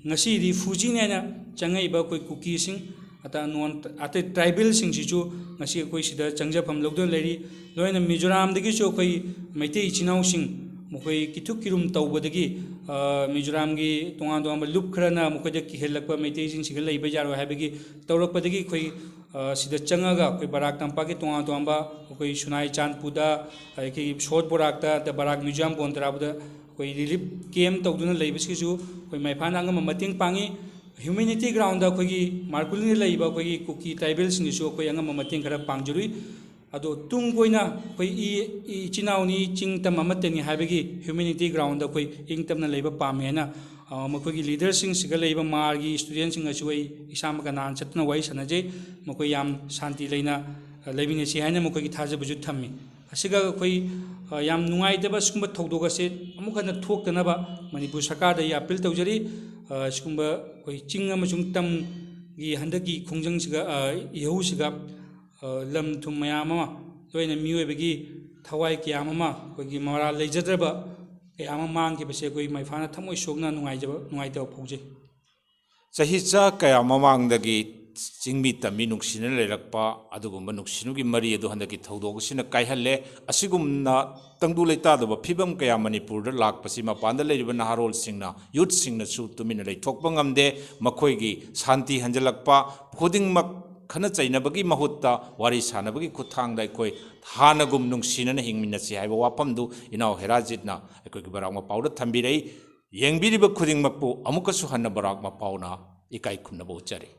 ꯉꯁꯤ ꯔꯤꯐ꯭ꯌꯨꯖꯤꯅꯦ ꯍꯥꯏꯅ ꯆꯪꯉꯛꯏꯕ ꯑꯩꯈꯣꯏ ꯀꯨꯀꯤꯁꯤꯡ, ꯑꯇ-, non-, ꯑꯇꯩ ꯇ꯭ꯔꯥꯏꯕꯦꯜꯁꯤꯡꯁꯤꯁꯨ ꯉꯁꯤ ꯑꯩꯈꯣꯏ ꯁꯤꯗ ꯆꯪꯖꯐꯝ ꯂꯧꯗꯨꯅ ꯂꯩꯔꯤ꯫ ꯂꯣꯏꯅ ꯃꯤꯖꯣꯔꯥꯝꯗꯒꯤꯁꯨ ꯑꯩꯈꯣꯏ ꯃꯩꯇꯩ ꯏꯆꯤꯟ ꯏꯅꯥꯎꯁꯤꯡ ꯃꯈꯣꯏ ꯀꯤꯊꯨꯛ ꯀꯤꯔꯨꯝ ꯇꯧꯕꯗꯒꯤ, ꯑ, ꯃꯤꯖꯣꯔꯥꯝꯒꯤ ꯇꯣꯉꯥꯟ ꯇꯣꯉꯥꯟꯕ ꯂꯨꯞ ꯈꯔꯅ ꯃꯈꯣꯏꯗ ꯀꯤꯍꯜꯂꯛꯄ, ꯃꯩꯇꯩꯁꯤꯡꯁꯤꯒ ꯂꯩꯕ ꯌꯥꯔꯣꯏ ꯍꯥꯏꯕꯒꯤ ꯇꯧꯔꯛꯄꯗꯒꯤ ꯑꯩꯈꯣꯏ, ꯑ, ꯁꯤꯗ ꯆꯪꯉꯒ ꯑꯩꯈꯣꯏ ꯕꯔꯥꯛ ꯇꯝꯄꯥꯛꯀꯤ ꯇꯣꯉꯥꯟ ꯇꯣꯉꯥꯟꯕ ꯑꯩꯈꯣꯏ ꯁꯨꯅꯥꯏ ꯆꯥꯟꯄꯨꯗ, ꯑꯗꯒꯤ ꯁꯣꯔꯠ ꯕꯣꯔꯥꯛꯇ, ꯑꯗ ꯕꯔꯥꯛ ꯃ꯭ꯌꯨꯖꯤꯌꯝ ꯕꯣꯟꯗ꯭ꯔꯥꯕꯨꯗ ꯑꯩꯈꯣꯏ ꯔꯤꯂꯤꯐ ꯀꯦꯝ ꯇꯧꯗꯨꯅ ꯂꯩꯕꯁꯤꯒꯤꯁꯨ ꯑꯩꯈꯣꯏ ꯃꯩꯐꯥꯅ ꯑꯉꯝꯕ ꯃꯇꯦꯡ ꯄꯥꯡꯉꯤ꯫ ꯍ꯭ꯌꯨꯃꯦꯅꯤꯇꯤ ꯒ꯭ꯔꯥꯎꯟꯗ ꯑꯩꯈꯣꯏꯒꯤ ꯃꯥꯔꯀꯨꯂꯤꯗ ꯂꯩꯔꯤꯕ ꯑꯩꯈꯣꯏꯒꯤ ꯀꯨꯀꯤ ꯇ꯭ꯔꯥꯏꯕꯦꯜꯁꯤꯡꯒꯤꯁꯨ ꯑꯩꯈꯣꯏ ꯑꯉꯝꯕ ꯃꯇꯦꯡ ꯈꯔ ꯄꯥꯡꯖꯔꯨꯏ꯫ ꯑꯗꯣ ꯇꯨꯡ ꯀꯣꯏꯅ ꯑꯩꯈꯣꯏ ꯏ-, ꯏ-, ꯏꯆꯤꯟ ꯏꯅꯥꯎꯅꯤ, ꯆꯤꯡ ꯇꯝ ꯑꯃꯠꯇꯅꯤ ꯍꯥꯏꯕꯒꯤ ꯍ꯭ꯌꯨꯃꯦꯅꯤꯇꯤ ꯒ꯭ꯔꯥꯎꯟꯗ ꯑꯩꯈꯣꯏ ꯏꯪ ꯇꯞꯅ ꯂꯩꯕ ꯄꯥꯝꯃꯤ ꯍꯥꯏꯅ, ꯑ, ꯃꯈꯣꯏꯒꯤ ꯂꯤꯗꯔꯁꯤꯡꯁꯤꯒ ꯂꯩꯔꯤꯕ ꯃꯥꯔꯒꯤ ꯁ꯭ꯇꯨꯗꯦꯟꯁꯤꯡꯒꯁꯨ ꯑꯩ ꯏꯁꯥꯃꯛꯀ ꯅꯍꯥꯟ ꯆꯠꯇꯨꯅ ꯋꯥꯔꯤ ꯁꯥꯟꯅꯖꯩ꯫ ꯃꯈꯣꯏ ꯌꯥꯝ ꯁꯥꯟꯇꯤ ꯂꯩꯅ, ꯑ, ꯂꯩꯃꯤꯟꯅꯁꯤ ꯍꯥꯏꯅ ꯃꯈꯣꯏꯒꯤ ꯊꯥꯖꯕꯁꯨ ꯊꯝꯃꯤ꯫ ꯑꯁꯤꯒ ꯑꯩꯈꯣꯏ, ꯑ, ꯌꯥꯝ ꯅꯨꯡꯉꯥꯏꯇꯕ ꯁꯤꯒꯨꯝꯕ ꯊꯧꯗꯣꯛ ꯑꯁꯦ ꯑꯃꯨꯛ ꯍꯟꯅ ꯊꯣꯛꯇꯅꯕ ꯃꯅꯤꯄꯨꯔ ꯁꯔꯀꯥꯔꯗ ꯑꯩ ꯑꯥꯄꯤꯜ ꯇꯧꯖꯔꯤ꯫ ꯑ, ꯁꯤꯒꯨꯝꯕ ꯑꯩꯈꯣꯏ ꯆꯤꯡ ꯑꯃꯁꯨꯡ ꯇꯝ ꯒꯤ ꯍꯟꯗꯛꯀꯤ ꯈꯣꯡꯖꯪꯁꯤꯒ, ꯑ, ꯏꯍꯧꯁꯤꯒ, ꯑ, ꯂꯝ ꯊꯨꯝ ꯃꯌꯥꯝ ꯑꯃ, ꯂꯣꯏꯅ ꯃꯤꯑꯣꯏꯕꯒꯤ ꯊꯋꯥꯏ ꯀꯌꯥ ꯑꯃ, ꯑꯩꯈꯣꯏꯒꯤ ꯃꯔꯥꯜ ꯂꯩꯖꯗ꯭ꯔꯕ ꯀꯌꯥ ꯑꯃ ꯃꯥꯡꯈꯤꯕꯁꯦ ꯑꯩꯈꯣꯏ ꯃꯥꯏꯐꯥꯅ ꯊꯃꯣꯏ ꯁꯣꯛꯅ ꯅꯨꯡꯉꯥꯏꯖꯕ, ꯅꯨꯡꯉꯥꯏꯇꯕ ꯐꯥꯎꯖꯩ꯫ ꯆꯍꯤꯆꯥ ꯀꯌꯥ ꯃꯃꯥꯡꯗꯒꯤ ꯆꯤꯡꯃꯤ ꯇꯝꯃꯤ ꯅꯨꯡꯁꯤꯅ ꯂꯩꯔꯛꯄ ꯑꯗꯨꯒꯨꯝꯕ ꯅꯨꯡꯁꯤꯅꯨꯒꯤ ꯃꯔꯤ ꯑꯗꯨ ꯍꯟꯗꯛꯀꯤ ꯊꯧꯗꯣꯛ ꯑꯁꯤꯅ ꯀꯥꯏꯍꯜꯂꯦ꯫ ꯑꯁꯤꯒꯨꯝꯅ ꯇꯪꯗꯨ ꯂꯩꯇꯥꯗꯕ ꯐꯤꯕꯝ ꯀꯌꯥ ꯃꯅꯤꯄꯨꯔꯗ ꯂꯥꯛꯄꯁꯤ ꯃꯄꯥꯟꯗ ꯂꯩꯔꯤꯕ ꯅꯍꯥꯔꯣꯜꯁꯤꯡꯅ, ꯌꯨꯠꯁꯤꯡꯅꯁꯨ ꯇꯨꯃꯤꯟꯅ ꯂꯩꯊꯣꯛꯄ ꯉꯝꯗꯦ꯫ ꯃꯈꯣꯏꯒꯤ ꯁꯥꯟꯇꯤ ꯍꯟꯖꯤꯜꯂꯛꯄ ꯈꯨꯗꯤꯡꯃꯛ ꯈꯠꯅ ꯆꯩꯅꯕꯒꯤ ꯃꯍꯨꯠꯇ ꯋꯥꯔꯤ ꯁꯥꯟꯅꯕꯒꯤ ꯈꯨꯠꯊꯥꯡꯗ ꯑꯩꯈꯣꯏ ꯍꯥꯟꯅꯒꯨꯝ ꯅꯨꯡꯁꯤꯅꯅ ꯍꯤꯡꯃꯤꯟꯅꯁꯤ ꯍꯥꯏꯕ ꯋꯥꯐꯝꯗꯨ ꯏꯅꯥꯎ ꯍꯦꯔꯥꯖꯤꯠꯅ ꯑꯩꯈꯣꯏꯒꯤ ꯕꯔꯥꯛ ꯃꯄꯥꯎꯗ ꯊꯝꯕꯤꯔꯛꯏ꯫ ꯌꯦꯡꯕꯤꯔꯤꯕ ꯈꯨꯗꯤꯡꯃꯛꯄꯨ ꯑꯃꯨꯛꯀꯁꯨ ꯍꯟꯅ ꯕꯔꯥꯛ ꯃꯄꯥꯎꯅ ꯏꯀꯥꯏ ꯈꯨꯝꯅꯕ ꯎꯠꯆꯔꯤ꯫